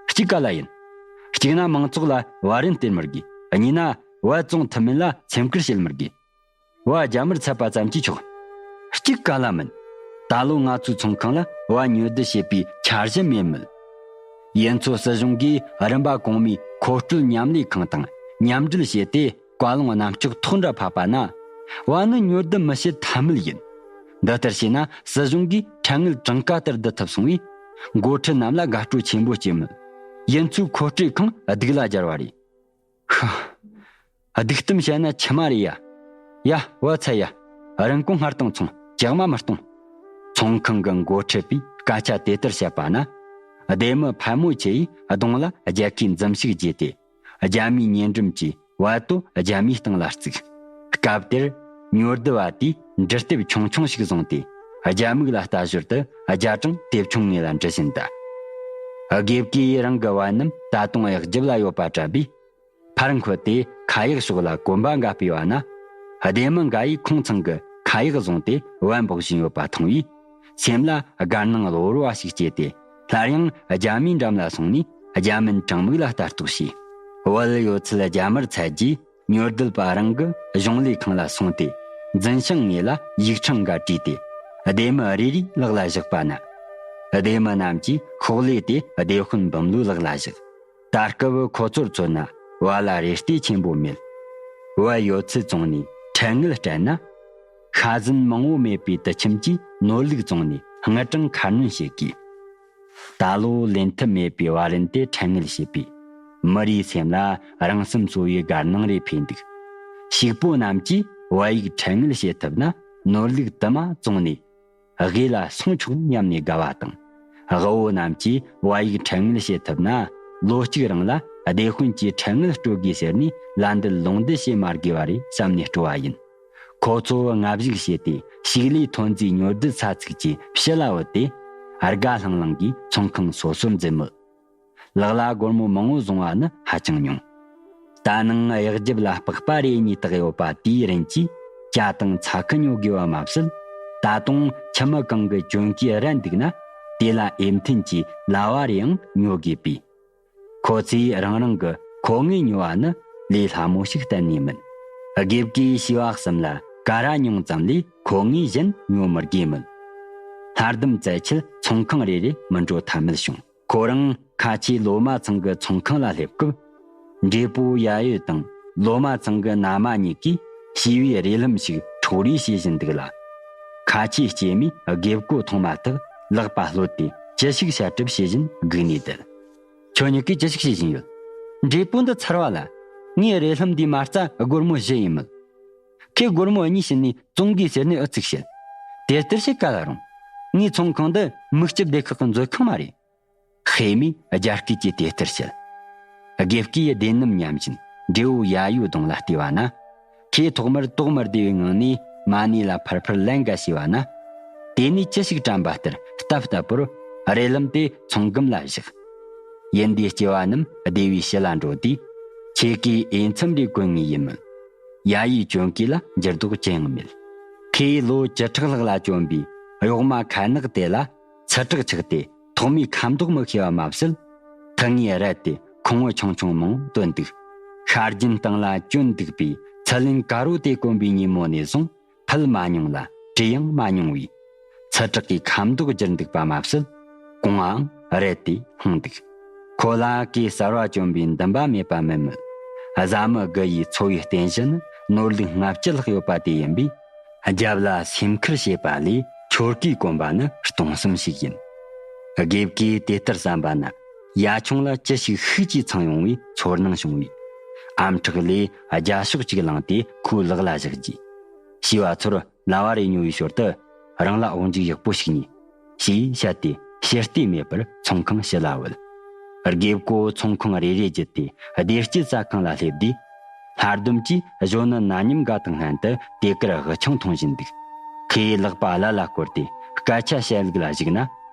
གཅིག་ག་ལ་ཡིན། གཅིག་ན་མང་ཚོགས་ལ་བ་རིན་སྟེར་མི་དགོས། གཉིས་ན་བ་བཙོང་ཐུབ་མིན་ལ་སེམས་ཁུར་བྱེད་མི་དགོས། བ་རྒྱ་མར་ཚད་པ་ཙམ་གྱིས་ཆོག་གཅིག་ག་ལ་མིན། ད་ལོ་ང་ཚོའི་ཚོང་ཁང་ལ་བ་ཉོ་སྡུད་བྱེད་པའི་འཆར་གཞི་མེད་མོད། ཡུལ་ཚོ་སྲིད་གཞུང་གིས་རིམ་པ་གོང་མའི་མཁོ་སྤྲོད་མཉམ་ལས་ཁང་དང་མཉམ་འབྲེལ་བྱས་ཏེ། བཀའ་ལུང་གནམ་ལྕགས་ཐོག་འདྲ་ཕབ་པ་ན། བ་ནི་ཉོ་སྡུད་མི་བྱེད་ཐབས་མེད་ཡིན། འདི་ལྟར་བྱས་ན་སྲིད་གཞུང་གིས་ཁྲལ་དངུལ་གྲངས་ཀ་ལྟར་བསྡུ་ཐུབ་སོང་བས། འགོ་ཁྲིད་རྣམས་ལ་དགའ་སྤྲོ་ཆེན་པོ་སྐྱེས་མོད། ཡུལ་ཚོའི་མཁོ་སྤྲོད་ཁང་སྡུག་ལ་སྦྱར་བ་རེད། ཧ། སྡིག་གཏམ་བཤད་ན་ཁྱི་མ་རེད་ཡ། ཡ། བ་ཚ་ཡ། རིན་གོང་སྔར་དང་མཚུངས། ཇག་མ་མི་གཏོང་། ཚོང་ཁང་གི་འགོ་ཁྲིད་པས་སྐད་ཆ་དེ་ལྟར་བཤད་པ་ན། སྡེ་མི་ཕལ་མོ་ཆེ་ཡིས་གདོང་ལ་རྒྱལ་ཁའི་འཛུམ་ཞིག་བརྗེས་ཏེ། རྒྱ་མིའི་ཉེ་འགྲམ་གྱི་བལ་དོ་རྒྱ་མིའི་སྟེང་ལ་བརྩིགས། སྐབས་དེར་ཉོ་སྡུད་པ་དེས་འབྲུ་ལྟེབ་ཆུང་ཆུང་ཞིག་བཟུང་སྟེ། རྒྱ་མིག་ལ་ལྟ་ཞོར་དུ་རྒྱ་གྲངས་དེབ་ཆུང་ངེས་ལ་འབྲི་བཞིན་གདའ། དགེ་བཀོས་རང་གི་བལ་རྣམས་ད་དུང་གཡག་རྒྱབ་ལ་ཡོད་པ་དྲན་པས། ཕར་འཁོད་དེ་ཁ་གཡག་ཕྱོགས་ལ་གོམ་པ་འགའ་སྤོས་པ་ན། སྡེ་མི་འགའ་ཡིས་ཁོང་ཚང་གི་ཁ་གཡག་བཟུང་སྟེ་བལ་འབོག་བཞིན་ཡོད་པ་མཐོང་བས། སེམས་ལ་དགའ་སྣང་གློ་བུར་བ་ཞིག་སྐྱེས་ཏེ། སླར་ཡང་རྒྱ་མིའི་འགྲམ་ལ་སོང་ནས་རྒྱ་མིན་དྲང་མིག་ལ་ལྟ་རྟོག་བྱས། བལ་ཡོད་ཚད་རྒྱ་མར་ཚད་རྗེས་ཉོ་སྡུད་པ་རང་གི་གཞུང་ལས་ཁང་ལ་སོང་སྟེ། འཛིན་བྱང་ངོས་ལ་ཡིག་ཕྲེང་འགའ་བྲིས་ཏེ། སྡེ་མི་རེ་རེའི་ལག་ལ་བཞག་པ་ན། སྡེ་མི་རྣམས་ཀྱིས་ཤོག་ལྷེ་དེ་སྡེ་དཔོན་འབུམ་ལོའི་ལག་ལ་བཞག་ད་སྐབས་ཁོ་ཚོར་མཚོན་ན་བལ་ལ་རེ་ལྟོས་ཆེན་པོ་མེད། བལ་ཡོད་ཚད་བཙོངས་ནས་ཁྲལ་དངུལ་སྤྲད་ན། ཤ་ཟན་མང་བོ་མེད་པའི་དུད་ཁྱིམ་གྱིས་ནོར་ལུག་བཙོངས་ནས་དངུལ་གྲངས་ཁ་སྣོན་བྱེད་དགོས། ད་ལོ་ལེན་ཐབས་མེད་པའི་བལ་རིན་དེ་ཁྲལ་དངུལ་བྱས་པས། མི་རེའི་སེམས་ལ་རང་སེམས་གསོ་བའི་དགའ་སྣང་རེ་འཕེལ་འདུག། ཕྱུག་པོ་རྣམས་ཀྱིས་བལ་ཡུག་ཁྲལ་དངུལ་བྱེད་ཐུབ་ན། ནོར་ལུག་དུ་མ་བཙོངས་ནས་དགོས་ལ་སོང་ཆོག་སྙམ་ནས་དགའ་བ་དང་། དབུལ་བོ་རྣམས་ཀྱིས་བལ་ཡུག་ཁྲལ་དངུལ་བྱེད་ཐུབ་ན། ལོ་གཅིག་རིང་ལ་སྡེ་དཔོན་གྱིས་ཁྲལ་དངུལ་སྤྲོད་དགོས་ཟེར་ནས་ལ་འདུད་ལུང་འདུད་བྱེད་མ་དགོས་པ་རེད་བསམ་ནས་སྤྲོ་བ་ཡིན། ཁོ་ཚོ་སྔ་གཞུག་བྱས་ཏེ་ཕྱུགས་ལས་ཐོན་རྫས་ཉོ་སྒྲུབ་ས་ཚིགས་ཀྱི་ཕྱི་ལ་བུད་དེ། དགའ་ལྷང་ལྷང་གིས་ཚོང་ཁང་སོ་སོར་འཛུལ་མོད། ལག་ལ་སྒོར་མོ་མང་བོ་བཟུང་བ་ནི་ཧ་ཅང་ཉུང་། ད་ནངས་གཡག་རྒྱབ་ལ་སྤགས་པ་རེ་གཉིས་བཏགས་ཡོད་པ་དེའི་རིན་གྱིས་ཇ་དང་ཚྭ་ཁུ་ཉོ་དགོས་པ་མ་ཟད། ད་དུང་ཁྱིམ་མི་གང་གི་གྱོན་གོས་རལ་འདུག་ན། དེ་ལ་འོས་མཐུན་གྱི་ལྭ་བ་རེའང་ཉོ་དགོས་པས། ཁོ་ཚོས་རང་རང་གི་མཁོ་དངོས་ཉོ་བ་ནི་ལས་སླ་མོ་ཞིག་གཏན་ནས་མིན། དགེ་བཀོལ་བྱིས་པ་གསུམ་ལ་ཀ་ར་ཉུང་ཙམ་ལས་མཁོ་དངོས་གཞན་ཉོ་མི་དགོས་མོད། ལྷ་ལྡུམ་བཙལ་ཆེད་ཚོང་ཁང་རེ་རེ་མི་འགྲོ་ཐབས་མེད་བྱུང་། ཁོ་རང་ཁ་ཆེའི་ལོ་མ་ཚང་གི་ཚོང་ཁང་ལ་སླེབས་སྐབས། འབྲས་པོ་ཡ་ཡོས་དང་ལོ་མ་ཚང་གི་མནའ་མ་གཉིས་ཀས་བྱིས་པའི་རས་ལྷམ་ཞིག་འཕྲོག་རེས་བྱེད་བཞིན་འདུག་ལ། ཁ་ཆེའི་སྐྱེས་མས་དགེ་བཀོལ་མཐོང་མ་ཐག་ལག་པ་གློད་དེ་ཅི་ཞིག་བཤད་གྲབས་བྱེད་བཞིན་སྒུག་ནས་བསྡད། ཁྱོད་གཉིས་ཀས་ཅི་ཞིག་བྱེད་བཞིན་ཡོད། འབྲས་པོ་འདི་ཚར་བ་ལ། ངའི་རས་ལྷམ་འདིའི་མ་རྩ་སྒོར་མོ་བཞི་ཡིན་མོད། ཁོས་སྒོར་མོ་གཉིས་བྱིན་ནས་བཙོང་དགོས་ཟེར་ནས་ཨུ་ཚུགས་བྱེད། དེ་ལྟར་བྱེད་ག་ལ་རུང་། ངའི་ཚོང་ཁང་འདི་མིག་ལྕིབས་སྡེ་ཁག་གི་མཛོད་ཁང་མ་རེད། ཧེ་མས་རྒྱ་སྐད་ཀྱིས་དེ་ལྟར་བཤད། དགེ་བཀོལ་བདེན་ནམ་སྙམ་བཞིན་འབྲས་བུ་ཡ་ཡོའི་གདོང་ལ་བལྟས་པ་ན། ཁོས་ཐོག་མར་དོགས་མི་བདེ་བའི་ངང་ནས་མ་ཎི་ལ་ཕར་ཕར་ལན་འགའ་བྱས་པ་ན། དེ་ནས་ཅི་ཞིག་དྲན་པ་ལྟར་སྟབས་སྟབས་པོར་རས་ལྷམ་དེ་ཚོང་སྒམ་ལ་བཞག། ཡིན་དེའི་སྐྱེ་བ་རྣམས་སྡེ་བའི་ཕྱི་ལ་འགྲོ་དུས། ཁྱེད་ཀྱིས་འོས་འཚམ་རེ་གོན་ངེས་ཡིན་མོད། ཡ་ཡིའི་གྱོན་གོས་ལ་འགྱུར་ལྡོག་ཅི་ཡང་མེད། ཁོས་ལོ་བཅུ་ཕྲག་ལྷག་ལ་གྱོན་པའི་གཡོག་མ་ཁ་ནག་དེ་ལ་ཚི་དྲེག་ཆགས་ཏེ་ཐོག་མའི་ཁ་མདོག་མི་ཤེས་པ་མ་ཟད། ཐུགས་ངེས་རལ་ཏེ་ཁུང་བུ་ཆུང་ཆུང་མང་བཏོན་འདུག། ཤ་རྒྱན་སྟེང་ལ་གྱོན་འདུག་པའི་ཚི་ལེན་དཀར་པོ་དེ་གོན་པའི་ཉིན་མོ་ནས་བཟུང་ཕུལ་མ་མྱོང་ལ་བྲིས་ཡང་མ་མྱོང་བས། ཚི་དྲེག་གི་ཁ་མདོག་བསྒྱུར་འདུག་པ་མ་ཟད། གོང་ང་རལ་ཏེ་ལྷུང་འདུག། ཁོ་ལ་གོས་གསར་བ་གྱོན་པའི་འདུན་པ་མེད་པ་མིན་མོད། བཟའ་མི་དགུ་ཡི་འཚོ་བའི་རྟེན་གཞི་ནི་ནོར་ལུག་ལྔ་བཅུ་ལྷག་ཡོད་པ་དེ་ཡིན་པས། རྒྱབ་ལ་སེམས་ཁུར་བྱེད་པ་ལས་ཆོར་གོས་གོན་པ་ནི་སྟོང་བསམ་ཞིག་ཡིན། དགེ་བཀོལ་དེ་ལྟར་བསམ་པ་ན། ཡ་ཆུང་ལ་ཅི་ཞིག་ཤུགས་ཀྱིས་འཚང་ཡོང་བའི་ཚོར་སྣང་བྱུང་བས། ཨམ་ཕྲག་ལས་རྒྱ་ཤོག་ཅིག་བླངས་ཏེ་ཁོའི་ལག་ལ་བཞག་རྗེས། བྱིས་པ་ཚོར་ལྭ་བ་རེ་ཉོ་བའི་ཞོར་དུ་རང་ལ་དབུགས་འཇུག་ཡག་པོ་ཞིག་ཉོས། ཞེས་བཤད་དེ་ཕྱིར་བལྟས་མེད་པར་ཚོང་ཁང་ཕྱི་ལ་བུད། དགེ་བཀོལ་ཚོང་ཁང་རེ་རེ་བརྒྱུད་དེ་བདེ་སྐྱིད་རྩྭ་ཁང་ལ་སླེབས་དུས། ལྷ་ལྡུམ་གྱིས་གཞོན་ནུ་ན་མཉམ་འགའ་དང་ལྷན་དུ་དེ་གར་དབུ་ཆང་འཐུང་བཞིན་འདུག། ཁོས་ལག་པ་བརླ་ལ་བསྐོར་ཏེ་སྐད་ཆ་བཤད་ལུགས་ལ་གཞིགས་ན།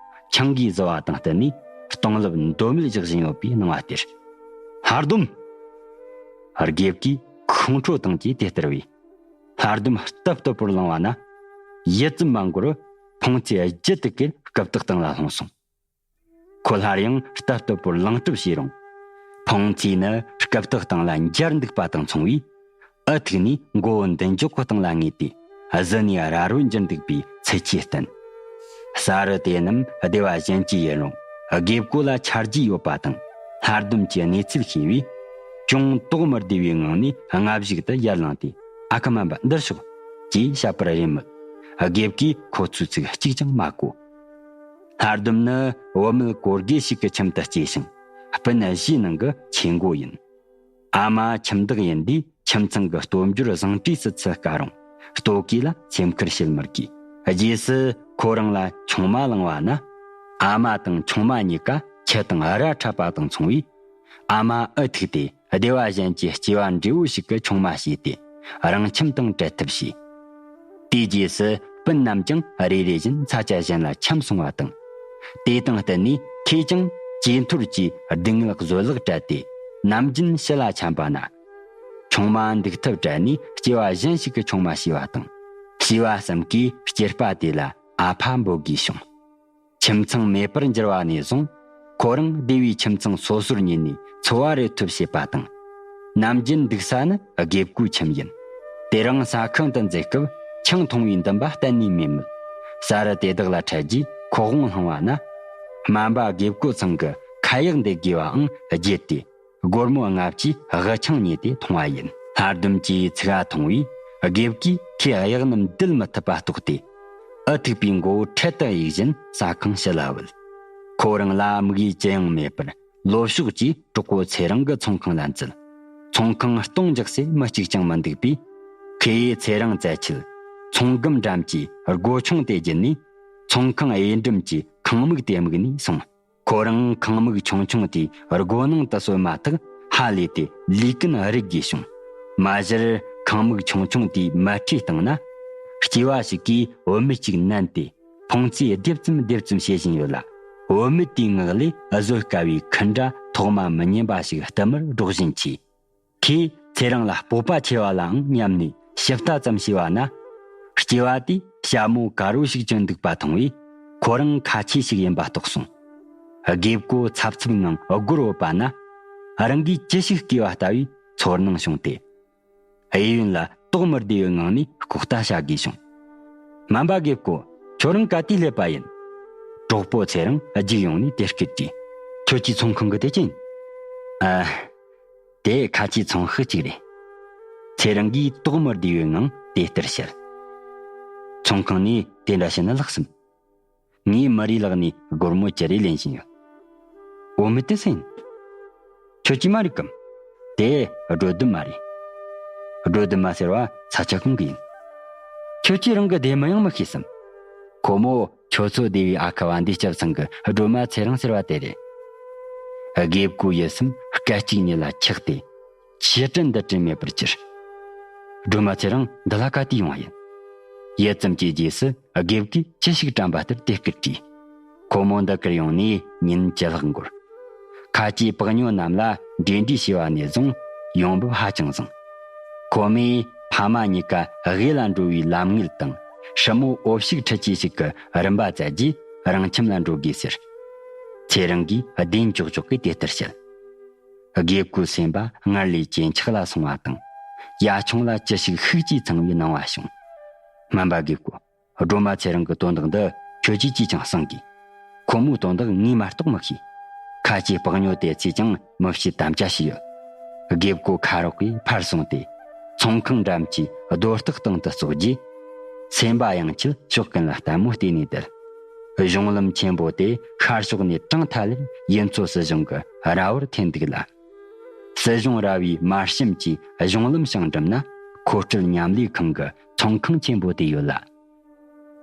ཆང་གིས་བཟི་བ་དང་བསྟུན་ནས་གཏོང་ལེབ་འདོད་མོས་རྒྱག་བཞིན་ཡོད་པའི་སྣང་བ་སྟེར། ལྷ་ལྡུམ། དགེ་བཀོལ་ཁོང་ཁྲོ་དང་བཅས་དེ་ལྟར་བས། ལྷ་ལྡུམ་སྟབས་སྟབས་པོར་ལངས་པ་ན། ཡུད་ཙམ་མ་འགོར་འཕོང་ཚོས་རྒྱུད་དུ་གེར་རྐུབ་སྟེགས་སྟེང་ལ་ལྷུང་སོང་། ཁོ་སླར་ཡང་སྟབས་སྟབས་པོར་ལངས་གྲབས་བྱས་རུང་། འཕོང་ཚོས་ནི་རྐུབ་སྟེགས་སྟེང་ལ་འབྱར་འདུག་པ་དང་མཚུངས་པས། ཨུ་ཐུག་ནས་མགོ་བོ་མདུན་ཅོག་གི་སྟེང་ལ་ངེས་ཏེ་གཟི་ནས་ར་རོ་འགྱུར་འདུག་པའི་ཚུལ་གྱིས་བསྟན། ས་རུ་དེ་རྣམས་སྡེ་བ་གཞན་གྱི་ཡིན་རུང་དགེ་བཀོལ་ལ་ཆ་རྒྱུས་ཡོད་པ་དང་ལྷ་ལྡུམ་གྱི་གནས་ཚུལ་ཤེས་པས། ཅུང་དོགས་མི་བདེ་བའི་ངང་ནས་སྔ་གཞུག་ཏུ་ཡར་ལངས་ཏེ། ཨ་ཁུ་སྨན་པ་འདིར་ཤོག། ཅེས་བཤད་པར་རེམ་མོད། དགེ་བཀོལ་ཁོ་ཚོའི་ཚིག་གཅིག་ཀྱང་མ་གོ། ལྷ་ལྡུམ་ནི་བུད་མེད་གོར་གེ་ཞིག་གི་ཁྱིམ་དུ་སྐྱེས་ཤིང་། སྤུན་བཞིའི་ནང་གི་ཆེ་མགོ་ཡིན། ཨ་མ་ཁྱིམ་བདག་ཡིན་དུས་ཁྱིམ་ཚང་གི་སྟོབས་འབྱོར་བཟང་གྲས་སུ་ཚུད་དཀའ་རུང་། ལྟོ་གོས་ལ་སེམས་ཁུར་བྱེད་མི་དགོས། རྗེས་སུ་ཁོ་རང་ལ་ཆུང་མ་བླངས་པ་ན། ཨ་མ་དང་ཆུང་མ་གཉིས་ཀ་ཁྱི་དང་ར་འཕྲད་པ་དང་མཚུངས་པས། ཨ་མ་ཨུ་ཐུག་སྟེ་སྡེ་བ་གཞན་གྱི་སྐྱེས་པ་འབྲས་བུ་ཞིག་གི་ཆུང་མ་བྱས་ཏེ་རང་ཁྱིམ་དང་བྲལ་ཐབས་བྱས། དེའི་རྗེས་སུ་སྤུན་རྣམས་ཀྱང་རེ་རེ་བཞིན་ས་ཆ་གཞན་ལ་འཁྱམས་སོང་བ་དང་། དེ་དང་བསྟུན་ནས་ཁོས་ཀྱང་ཇེ་མཐོར་གྱི་སྡུག་བསྔལ་བཟོད་གླགས་བྲལ་ཏེ་ནམ་རྒྱུན་ཕྱི་ལ་འཁྱམས་པ་ན། ཆུང་མ་འདུག་ཐབས་བྲལ་ནས་སྐྱེས་པ་གཞན་ཞིག་གི་ཆུང་མ་བྱས་པ་དང་། བྱིས་པ་གསུམ་གས་སྐྱེས་པ་དེ་ལ་ཨ་ཕ་འབོད་དགོས་བྱུང་། ཁྱིམ་ཚང་མེད་པར་འགྱུར་བ་ནས་བཟུང་། ཁོ་རང་སྡེ་བའི་ཁྱིམ་ཚང་སོ་སོར་ཉིད་ནས་འཚོ་བ་རོལ་ཐབས་བྱེད་པ་དང་། ནམ་རྒྱུན་འདུག་ས་ནི་དགེ་བཀོལ་ཁྱིམ་ཡིན། དེ་རིང་ཟ་ཁང་དུ་འཛུལ་སྐབས་ཆང་འཐུང་བའི་འདུན་པ་གཏན་ནས་མེད་མོད། ས་རུ་དེ་དག་ལ་འཕྲད་རྗེས་ཁོ་དབང་བླངས་པ་ན། སྨན་པ་དགེ་བཀོལ་ཚང་གི་ཁ་ཡག་འདེབས་དགོས་པའང་བརྗེད་དེ། སྒོར་མོ་ལྔ་བཅུའི་དབུ་ཆང་ཉོས་ཏེ་འཐུང་བ་ཡིན། ལྷ་ལྡུམ་གྱིས་ཚིག་འ་འཐུང་བས་དགེ་བགོས་ཁོས་གཡག་རྣམས་འདུལ་མི་ཐུབ་པ་རྟོགས་ཏེ། འུ་ཐུག་པའི་མགོ་བོ་འཕྲེད་དུ་གཡུག་བཞིན་ཟ་ཁང་ཕྱི་ལ་བུད། ཁོ་རང་ལ་དམིགས་ཡུལ་ཅི་ཡང་མེད་པར། ལོ་ཕྱོགས་ཀྱིས་གྲོགས་པོ་ཚེ་རིང་གི་ཚོང་ཁང་ལ་འཛུལ། ཚོང་ཁང་སྟོང་རྒྱག་སའི་མི་གཅིག་ཀྱང་མི་འདུག་པས། ཁོས་ཚེ་རིང་བཙལ་ཆེད། ཚོང་སྒམ་འགྲམ་གྱི་སྒོ་ཆུང་དེ་བརྒྱུད་ནས། ཚོང་ཁང་གཡས་འགྲམ་གྱི་ཁང་མིག་དེ་དམིགས་ནས་སོང་། ཁོ་རང་ཁང་མིག་ཆུང་ཆུང་དེའི་སྒོ་ནང་དུ་སོན་མ་ཐག་ཧ་ལས་ཏེ་ལུས་ཀུན་རེག་དགོས་བྱུང་། མ་གཞིར་ཁང་མིག་ཆུང་ཆུང་དེའི་མལ་ཁྲིའི་སྟེང་ན། སྐྱེས་པ་ཞིག་གིས་བུད་མེད་ཅིག་མནན་ཏེ། ཕོང་ཚོས་ལྡེབ་ཙམ་ལྡེབ་ཙམ་བྱེད་བཞིན་ཡོད་ལ། བུད་མེད་དེའི་ངག་ལས་བཟོད་དཀའ་བའི་ཁུ་འདྲ་ཐོག་མ་མི་ཉན་པ་ཞིག་བསྟུད་མར་སྒྲོག་བཞིན་མཆིས། ཁོས་ཚེ་རིང་ལ་སྤོབས་པ་ཆེ་བ་ལའང་སྙམ་ནས་ཞིབ་ལྟ་ཙམ་བྱས་པ་ན། སྐྱེས་པ་དེས་ཞྭ་མོ་དཀར་པོ་ཞིག་གྱོན་འདུག་པ་མཐོང་བས། ཁོ་རང་ཁ་ཆེ་ཞིག་ཡིན་པ་རྟོགས་སོང་། དགེ་བསྐོས་འཚབ་འཚུབ་ངང་སྒོར་བུད་པ་ན། རང་གིས་ཅི་ཞིག་བརྐུས་པ་ལྟ་བུའི་ཚོར་སྣང་བྱུང་སྟེ། གཡས་གཡོན་ལ་དོགས་མི་བདེ་བའི་ངང་ནས་ལྐོག་ལྟ་བྱ་དགོས་བྱུང་། སྨན་པ་དགེ་བསྐོས། ཁྱོད་རང་ག་དུས་སླེབས་པ་ཡིན། གྲོགས་པོ་ཚེ་རིང་རྒྱུགས་ཡོང་ནས་དེ་སྐད་དྲིས། ཁྱོད་ཀྱི་ཚོང་ཁང་གི་དེ་ཅི་ཡིན། ཨ། དེ་ཁ་ཆེའི་ཚོང་ཤུགས་གཅིག་རེད། ཚེ་རིང་གིས་དོགས་མི་བདེ་བའི་ངང་དེ་ལྟར་བཤད། ཚོང་ཁང་ནས་དེ་འདྲ་བཤད་ན་ལགས་སམ། ངས་མི་རེའི་ལག་ནས་སྒོར་མོ་བཅུ་རེ་ལེན་བཞིན་ཡོད། བུད་མེད་དེ་སུ་ཡིན། ཁྱོད་ཀྱི་མ་རེད་གམ། དེ་སྒྲོལ་ལྡུམ་མ་རེད། སྒྲོལ་ལྡུམ་མ་ཟེར་བ་ས་ཆ་གང་གི་ཡིན། ཁྱོད་ཀྱིས་རང་གི་སྡེ་མི་ཡང་མི་ཤེས་སམ། ཁོ་མོ་ཁྱོད་ཚོ་སྡེ་བའི་ཨ་ཁུ་བ་འདི་སྐྱབས་ཚང་གི་སྒྲོལ་མ་ཚེ་རིང་ཟེར་བ་དེ་རེད། དགེ་བསྐོས་ཡིད་སེམས་སྐད་ཅིག་ཉིད་ལ་ཆགས་ཏེ། ཆེ་དྲན་འདི་དྲན་མེད་པར་གྱུར། སྒྲོལ་མ་ཚེ་རིང་འདི་ལ་ག་དུས་ཡོང་བ་ཡིན། ཡུད་ཙམ་གྱི་རྗེས་སུ་དགེ་བསྐོས་ཅི་ཞིག་དྲན་པ་ལྟར་དེ་སྐད་དྲིས། ཁོ་མོ་འདི་གར་ཡོང་ནས་ཉིན་བཅུ་ལྷག་འགོར། ཁ་ཆེའི་ཕག་ཉོ་རྣམས་ལ་འབྲེལ་འདྲིས་བྱས་པ་ནས་བཟུང་ཡོང་འབབ་ཧ་ཅང་བཟང་། ཁོ་མོས་ཕ་མ་གཉིས་ཀ་དབུས་ལ་འགྲོ་བའི་ལམ་ངན་དང་སྲུ་མོ་འོ་ཕྱུགས་ཁྲིད་ཀྱི་ཞིག་གི་རིམ་པ་བཙལ་རྗེས་རང་ཁྱིམ་ལ་འགྲོ་དགོས་ཟེར། ཚེ་རིང་གིས་བདེན་ཅོག་ཅོག་གིས་དེ་ལྟར་བཤད། དགེ་བསྐོས་སེམས་པ་སྔར་ལས་ཇེ་འཁྱག་ལ་སོང་བ་དང་། ཡ་ཆུང་ལ་ཅི་ཞིག་ཤུགས་ཀྱིས་འཚང་བའི་སྣང་བ་བྱུང་། སྨན་པ་དགེ་བསྐོས། སྒྲོལ་མ་ཚེ་རིང་གི་དོན་དག་འདི་ཁྱོད་ཀྱིས་ཅིས་ཀྱང་གསང་དགོས། ཁོ་མོའི་དོན་དག་ངས་མ་གཏོགས་མི་ཤེས། ཁ་ཆེའི་ཕག་ཉོ་དེ་ཚོས་ཀྱང་མི་བྱེད་དམ་བཅའ་བྱས་ཡོད། དགེ་བསྐོས་ཁ་རོག་གིས་ཕར་སོང་སྟེ། ཚོང་ཁང་འགྲམ་གྱི་རྡོ་སྟེགས་སྟེང་དུ་ཙོག་རྗེས། སེམས་པ་ཡང་ཁྱེད་ཕྱོགས་ཀུན་ལ་ལྟད་མོ་བལྟས་ནས་བསྡད། གཞུང་ལམ་ཆེན་པོ་དེ་ཤར་ཕྱོགས་ནས་དྲངས་ཐ་ལེར་ཡུལ་མཚོ་སྲིད་གཞུང་གི་ར་བར་འཐེན་འདུག་ལ། སྲིད་གཞུང་ར་བའི་མར་ཤམ་གྱི་གཞུང་ལམ་བྱང་འགྲམ་ན་མཁོ་སྤྲོད་མཉམ་ལས་ཁང་གི་ཚོང་ཁང་ཆེན་པོ་དེ་ཡོད་ལ།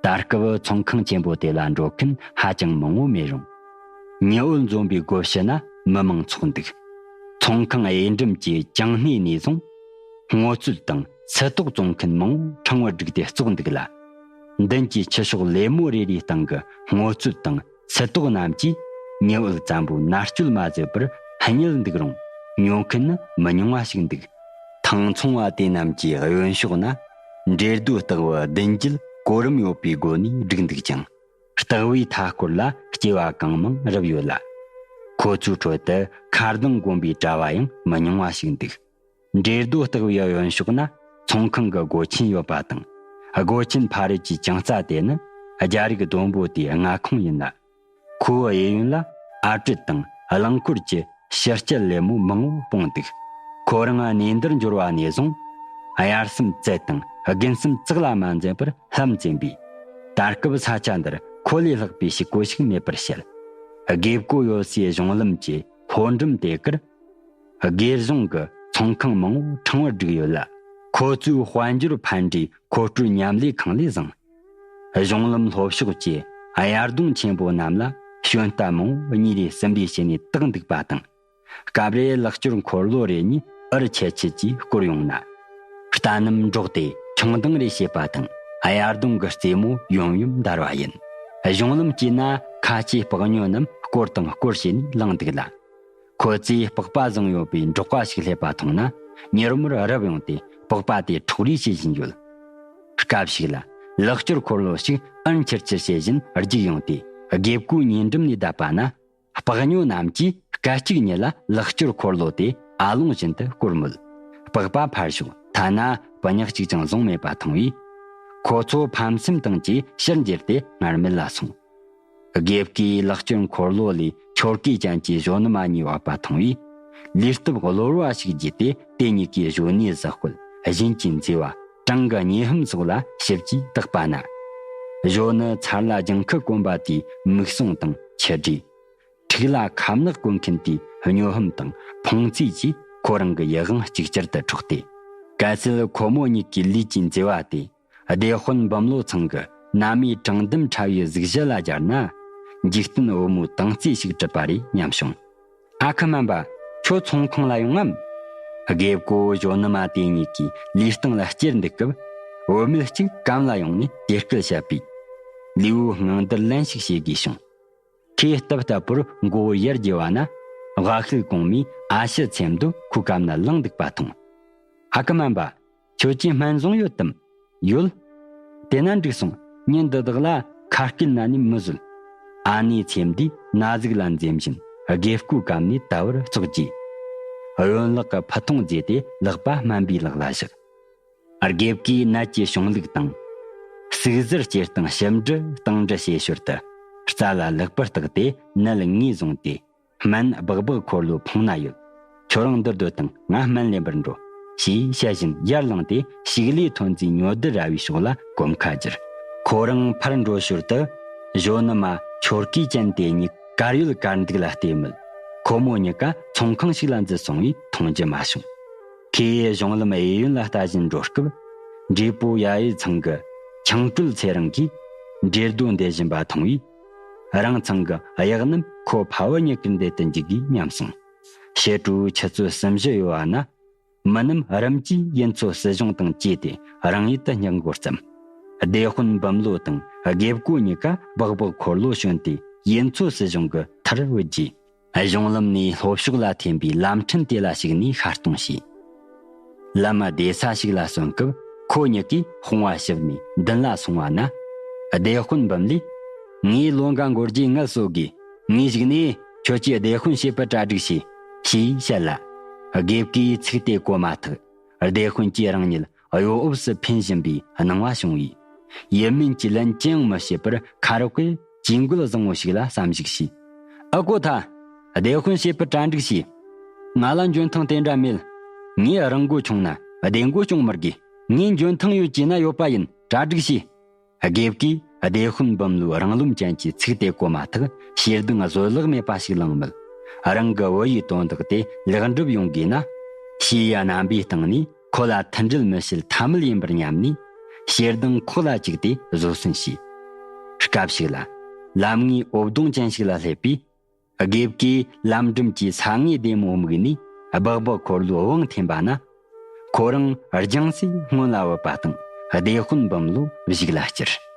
ད་སྐབས་ཚོང་ཁང་ཆེན་པོ་དེ་ལ་འགྲོ་མཁན་ཧ་ཅང་མང་བོ་མེད་རུང་། ཉི་འོད་འཛོམས་པའི་སྒོ་ཕྱི་ན་མི་མང་ཚོགས་འདུག། ཚོང་ཁང་གཡས་འགྲམ་གྱི་གྱང་སྣེ་ནས་བཟུང་། སྔོ་ཚོད་དང་སིལ་ཏོག་བཙོང་མཁན་མང་བོ་ཕྲེང་བར་བསྒྲིགས་ཏེ་བཙོག་འདུག་ལ། མདུན་གྱི་ཆུ་ཤོག་ལེབ་མོ་རེ་རེའི་སྟེང་གི་སྔོ་ཚོད་དང་སིལ་ཏོག་རྣམས་ཀྱིས་ཉི་འོད་བཙན་པོའི་མནར་གཅོད་མ་བཟོད་པར་བསྙིལ་འདུག་རུང་ཉོ་མཁན་ནི་མི་ཉུང་བ་ཞིག་འདུག། ཐང་ཚོང་བ་དེ་རྣམས་ཀྱི་གཡོན་ཕྱོགས་ན་འབྲས་རྡོ་ལྟ་བུ་བདུན་བརྒྱད་གོ་རིམ་ཡོད་པའི་སྒོ་ནས་བསྒྲིགས་འདུག་ཅིང་། ལྟ་བུའི་མཐའ་སྐོར་ལ་སྐྱེ་བ་གང་མང་རུབ་ཡོད་ལ། ཁོ་ཚོའི་ཁྲོད་དུ་མཁར་ལྡིང་དགོན་པའི་གྲྭ་བ་ཡང་མི་ཉུང་བ་ཞིག་འདུག། འབྲས་རྡོ་ལྟ་བུའི་གཡོན་ཕྱོགས་ན་ཚོང་ཁང་གི་སྒོ་ཆེན་ཡོད་པ་དང་། སྒོ་ཆེན་ཕ་རི་གྱི་གྱང་རྩ་དེ་ནི་རྒྱ་རིགས་ལྡོམ་པོ་དེའི་མངའ་ཁོངས་ཡིན་ལ། ཁོའི་གཡས་གཡོན་ལ་ཨ་གྲུ་དང་རླངས་འཁོར་གྱི་ཕྱི་སྐྱིལ་ལེབ་མོ་མང་བོ་སྤུངས་འདུག། ཁོ་རང་གནས་འདིར་འབྱོར་བ་ནས་བཟུང་། དབྱར་གསུམ་བཙལ་དང་དགུན་གསུམ་བཙག་ལ་མ་འཛེམས་པར་ལྷམ་འཛིན་པས། ད་སྐབས་ས་ཆ་འདིར་ཁོ་ལས་ལྷག་པའི་ཕྱུག་པོ་ཞིག་མེད་པར་བཤད། དགེ་བསྐོས་ཡོད་སའི་གཞུང་ལམ་གྱི་ལྷོ་འགྲམ་དེ་གར། སྒེར་གཞུང་གི་ཚོང་ཁང་མང་བོ་ཕྲེང་བར་བསྒྲིགས་ཡོད་ལ། ཁོ་ཚོའི་དཔལ་འབྱོར་ཕན་འབྲས་མཁོ་སྤྲོད་མཉམ་ལས་ཁང་ལས་བཟང་། གཞུང་ལམ་ལྷོ་ཕྱོགས་ཀྱི་དབྱར་གདོང་ཆེན་པོ་རྣམས་ལ་ཞོན་རྟ་མང་བོ་གཉིས་རེ་གསུམ་རེ་བྱས་ནས་བཏགས་འདུག་པ་དང་། སྐབས་རེ་ལག་སྐྱོར་འཁོར་ལོ་རེ་གཉིས་འུར་ཆེ་ཆེ་གྱིས་བསྐོར་ཡོང་ན། རྟ་རྣམས་འདྲོགས་ཏེ་མཆོང་ལྡིང་རེ་བྱེད་པ་དང་། དབྱར་གདོང་གི་རྩེ་མོ་ཡོམ་ཡོམ་འདར་བ་ཡིན། གཞུང་ལམ་དཀྱིལ་ན་ཁ་ཆེའི་སྤགས་ཉོ་རྣམས་སྐོར་དང་སྐོར་བྱས་ནས་ལངས་འདུག་ལ། ཁོ་ཚོས་སྤགས་པ་བཟུང་ཡོད་པའི་འབྲོག་པ་ཞིག་སླེབས་པ་མཐོང་ན་མྱུར་མོར་རུབ་ཡོང་སྟེ་སྤགས་པ་དེ་འཕྲོག་རེས་བྱེད་བཞིན་ཡོད། སྐབས་ཤིག་ལ་ལག་སྐྱོར་འཁོར་ལོ་ཞིག་ཨང་ཁྱེར་ཁྱེར་བྱེད་བཞིན་རྒྱུགས་ཡོང་སྟེ་དགེ་བསྐོས་ཉེ་འགྲམ་ནས་བསྡད་པ་ན། སྤགས་ཉོ་རྣམས་ཀྱིས་སྐད་ཅིག་ཉིད་ལ་ལག་སྐྱོར་འཁོར་ལོ་དེ་ཨ་ལོང་བཞིན་དུ་བསྐོར་མོད། སྤགས་པ་ཕར་ཞོག་ཐ་ན་སྤུ་ཉག་ཅིག་ཀྱང་བཟུང་མེད་པ་མཐོང་བས། ཁོ་ཚོ་ཕམ་སེམས་དང་བཅས་ཕྱིར་འགྱེལ་ཏེ་སྔར་མེད་ལ་སོང་། དགེ་བསྐོས་ལག་སྐྱོར་འཁོར་ལོ་ལས་ཆོར་གོས་ཅན་གྱི་གཞོན་ནུ་མ་གཉིས་བབས་པ་མཐོང་བས། ལུས་སྟོབས་གློ་བུར་བ་ཞིག་བརྗེད་དེ། དེ་གཉིས་ཀའི་གཞོན་ནུའི་གཟུགས་སྐུད་བཞིན་གྱི་མཛེས་པ། བྲང་གི་སྙེ་ཧུམ་སོགས་ལ་ཞིབ་ཀྱིས་བརྟག་པ་ན། གཞོན་ནུ་མཚར་ལ་ལྗང་ཁུ་གོན་པ་དེའི་མིག་ཟུང་དང་མཆུ་སྒྲོས། ཕྲུག་ལ་ཁ་མནག་གོན་མཁན་དེའི་སྨྱོ་ཧམ་དང་ཕོངས་ཚོས་ཀྱིས་ཁོ་རང་གི་ཡིད་དབང་གཅིག་གྱུར་དུ་འཕྲོག་སྟེ། གལ་སྲིད་ཁོ་མོ་གཉིས་ཀྱི་ལུས་ཀྱི་མཛེས་པ་དེ། སྡེ་དཔོན་འབུམ་ལོ་ཚང་གི་ན་མའི་དྲང་འདེམས་ཕྲ་བའི་གཟུགས་གཞི་ལ་སྦྱར་ན། འཇིག་རྟེན་བུ་མོའི་དྭངས་རྩེ་ཞིག་གྲུབ་པ་རེད་སྙམ་བྱུང་། ཨ་ཁུ་སྨན་པ། ཁྱོད་ཚོང་ཁང་ལ་ཡོང་ངམ། དགེ་བསྐོས་གཞོན་ནུ་མ་དེ་གཉིས་ཀྱིས་ལུས་སྟེང་ལ་བསྐྱུར་འདུག་སྐབས། བུད་མེད་གཅིག་གམ་ལ་ཡོང་ནས་དེ་སྐད་བཤད་པས། ལུས་པོའི་སྙིང་འདུན་ལན་ཞིག་བྱེད་དགོས་བྱུང་། ཁོས་སྟབས་ལྟ་བུར་མགོ་བོ་ཡར་དགྱེ་བ་ན། དབའ་ཤུལ་གོང་མའི་ཨ་ཕྱི་མཚན་བུ་ཁོའི་གམ་ན་ལངས་འདུག་པ་མཐོང་། ཨ་ཁུ་སྨན་པ། ཁྱོད་ཀྱིས་སྨན་བཟུང་ཡོད་དམ། ཡོད། དེ་ན་འགྲིག་སོང་། ཉིན་འདི་དག་ལ་ཁ་སྐད་ན་ནས་མི་བཟོད། ཨ་ནེའི་མཚན་བུས་ན་ཟུག་ལ་འཛེམ་བཞིན་དགེ་བསྐོས་གམ་ནས་དལ་བུར་ཙོག་གྱིས། གཡོན་ལག་གི་ཕུ་ཐུང་བརྗེས་ཏེ་ལག་པ་སྨན་པའི་ལག་ལ་བཞག། དགེ་བསྐོས་ནད་ཀྱི་བྱུང་ལུགས་དང་། ཟུག་གཟེར་སྐྱེ་སྟངས་ཞིབ་འབྲི་སྟངས་འདྲི་བྱེད་ཞོར་དུ། རྩ་ལ་ལེགས་པར་བརྟགས་ཏེ་ནད་ངོས་བཟུང་སྟེ། སྨན་སྦག་སྦག་འཁོར་ལོའི་ཕུང་ན་ཡོད། ཁྱོད་རང་འདིར་སྡོད་དང་། ང་སྨན་ལེན་པར་འགྲོ། ཞེས་བཤད་བཞིན་ཡར་ལངས་ཏེ་ཕྱུགས་ལས་ཐོན་རྫས་ཉོ་བསྡུ་ར་བའི་ཕྱོགས་ལ་གོམ་ཁ་བསྒྱུར། ཁོ་རང་ཕར་འགྲོ་ཞོར་དུ། གཞོན་ནུ་མ་ཆོར་གོས་ཅན་དེ་གཉིས་གར་ཡོད་གར་འདུག་ལ་བལྟས་མོད། ཁོ་མོ་གཉིས་ཀ་ཚོང་ཁང་ཞིག་ལ་འཛུལ་སོང་བས་མཐོང་རྒྱུ་མ་བྱུང་། ཁོས་གཞུང་ལམ་གཡས་གཡོན་ལ་ལྟ་བཞིན་འགྲོ་སྐབས། བགྲེས་པོ་ཡ་ཡི་ཚང་གི་ཆང་སྤྲུལ་ཚེ་རིང་གིས་འདྲེ་རྡོ་འདེད་བཞིན་པ་མཐོང་བས། རང་ཚང་གི་གཡག་རྣམས་ཁོ་ཕ་བུ་གཉིས་ཀར་འདེད་དུ་འཇུག་གིས་སྙམ་སོང་། ཕྱི་དྲོའི་ཆུ་ཚོད་གསུམ་བཞི་ཡོལ་བ་ན། མི་རྣམས་རིམ་གྱིས་ཡུལ་མཚོ་སྲིད་གཞུང་དང་བཅས་ཏེ་རང་ཡུལ་དུ་སྙེག་འགོ་བརྩམས། སྡེ་དཔོན་འབུམ་ལོ་དང་དགེ་བསྐོས་གཉིས་ཀ་སྦག་སྦག་འཁོར་ལོ་ཞོན་ཏེ་ཡུལ་མཚོ་སྲིད་གཞུང་གི་མཐར་བུད་རྗེས། གཞུང་ལམ་ནས་ལྷོ་ཕྱོགས་ལ་འཐེན་པའི་ལམ་ཕྲན་དེ་ལ་ཞུགས་ནས་ཤར་གཏོང་བྱས། ལམ་བདེ་ས་ཞིག་ལ་སོན་སྐབས། ཁོ་གཉིས་ཀས་དཔུང་བ་ཞིབ་ནས་མདུན་ལ་སོང་བ་ན། སྡེ་དཔོན་འབུམ་ལས། ངའི་ལོ་འགའ་འགོར་རྗེས་ངལ་གསོ་དགོས། ངས་གཞུག་ནས་ཁྱོད་ཀྱི་སྡེ་དཔོན་བྱེད་པར་གྲ་སྒྲིག་བྱོས། ཞེས་བཤད་ལ། དགེ་བསྐོས་ཚིག་དེ་གོ་མ་ཐག་སྡེ་དཔོན་གྱིས་རང་ཉིད་གཡོ་འོབས་སུ་འཕེན་བཞིན་པའི་སྣང་བ་བྱུང་བས། ཡིད་སྨོན་གྱི་ལན་ཅི་ཡང་མི་བྱེད་པར། ཁ་རོག་གིས་ཇུས་འགོད་བཟང་བོ་ཞིག་ལ་བསམ་གཞིགས་བྱས། ཨ་ཀོ་ཐ། སྡེ་དཔོན་བྱེད་པར་གྲ་སྒྲིག་བྱོས། ང་ལ་འཇོན་ཐང་དེ་འདྲ་མེད། ངས་རང་མགོ་ཆུང་ན་སྡེ་མགོ་སྐྱོང་མི་དགོས། ངས་འཇོན་ཐང་ཡོད་ཅེ་ན་ཡོད་པ་ཡིན། གྲ་སྒྲིག་བྱོས། དགེ་བསྐོས་སྡེ་དཔོན་འབུམ་ལོའི་རང་རློམ་ཅན་གྱི་ཚིག་དེ་གོ་མ་ཐག་ཞེ་སྡང་བཟོད་གླགས་མེད་པ་ཞིག་ལངས་མོད། རང་གི་བུ་ཡི་དོན་དག་དེ་ལེགས་འགྲུབ་ཡོང་དགོས་ན། ཞེས་ཡ་རྣམ་པའི་སྟེང་ནས་ཁོ་ལ་མཐུན་སྒྲིལ་མི་བྱེད་ཐབས་མེད་ཡིན་པར་སྙམ་ནས། ཞེ་སྡང་ཁོག་ལ་བཅུག་སྟེ་བཟོད་གསོལ་བྱས། སྐབས་ཤིག་ལ། ལམ་ངའི་འོབ་རྡུང་ཅན་ཞིག་ལ་སླེབས་པས། དགེ་བསྐོས་ལམ་འགྲམ་གྱི་ས་ངའི་སྡེར་མོ་དམིགས་ནས་སྦག་སྦག་འཁོར་ལོའི་དབང་འཐེན་པ་ན། ཁོ་རང་རྒྱང་སྲིང་སྔོན་ལ་བུད་པ་དང་སྡེ་དཔོན་འབུམ་ལོ་གཞུག་ལ་བསྐྱུར།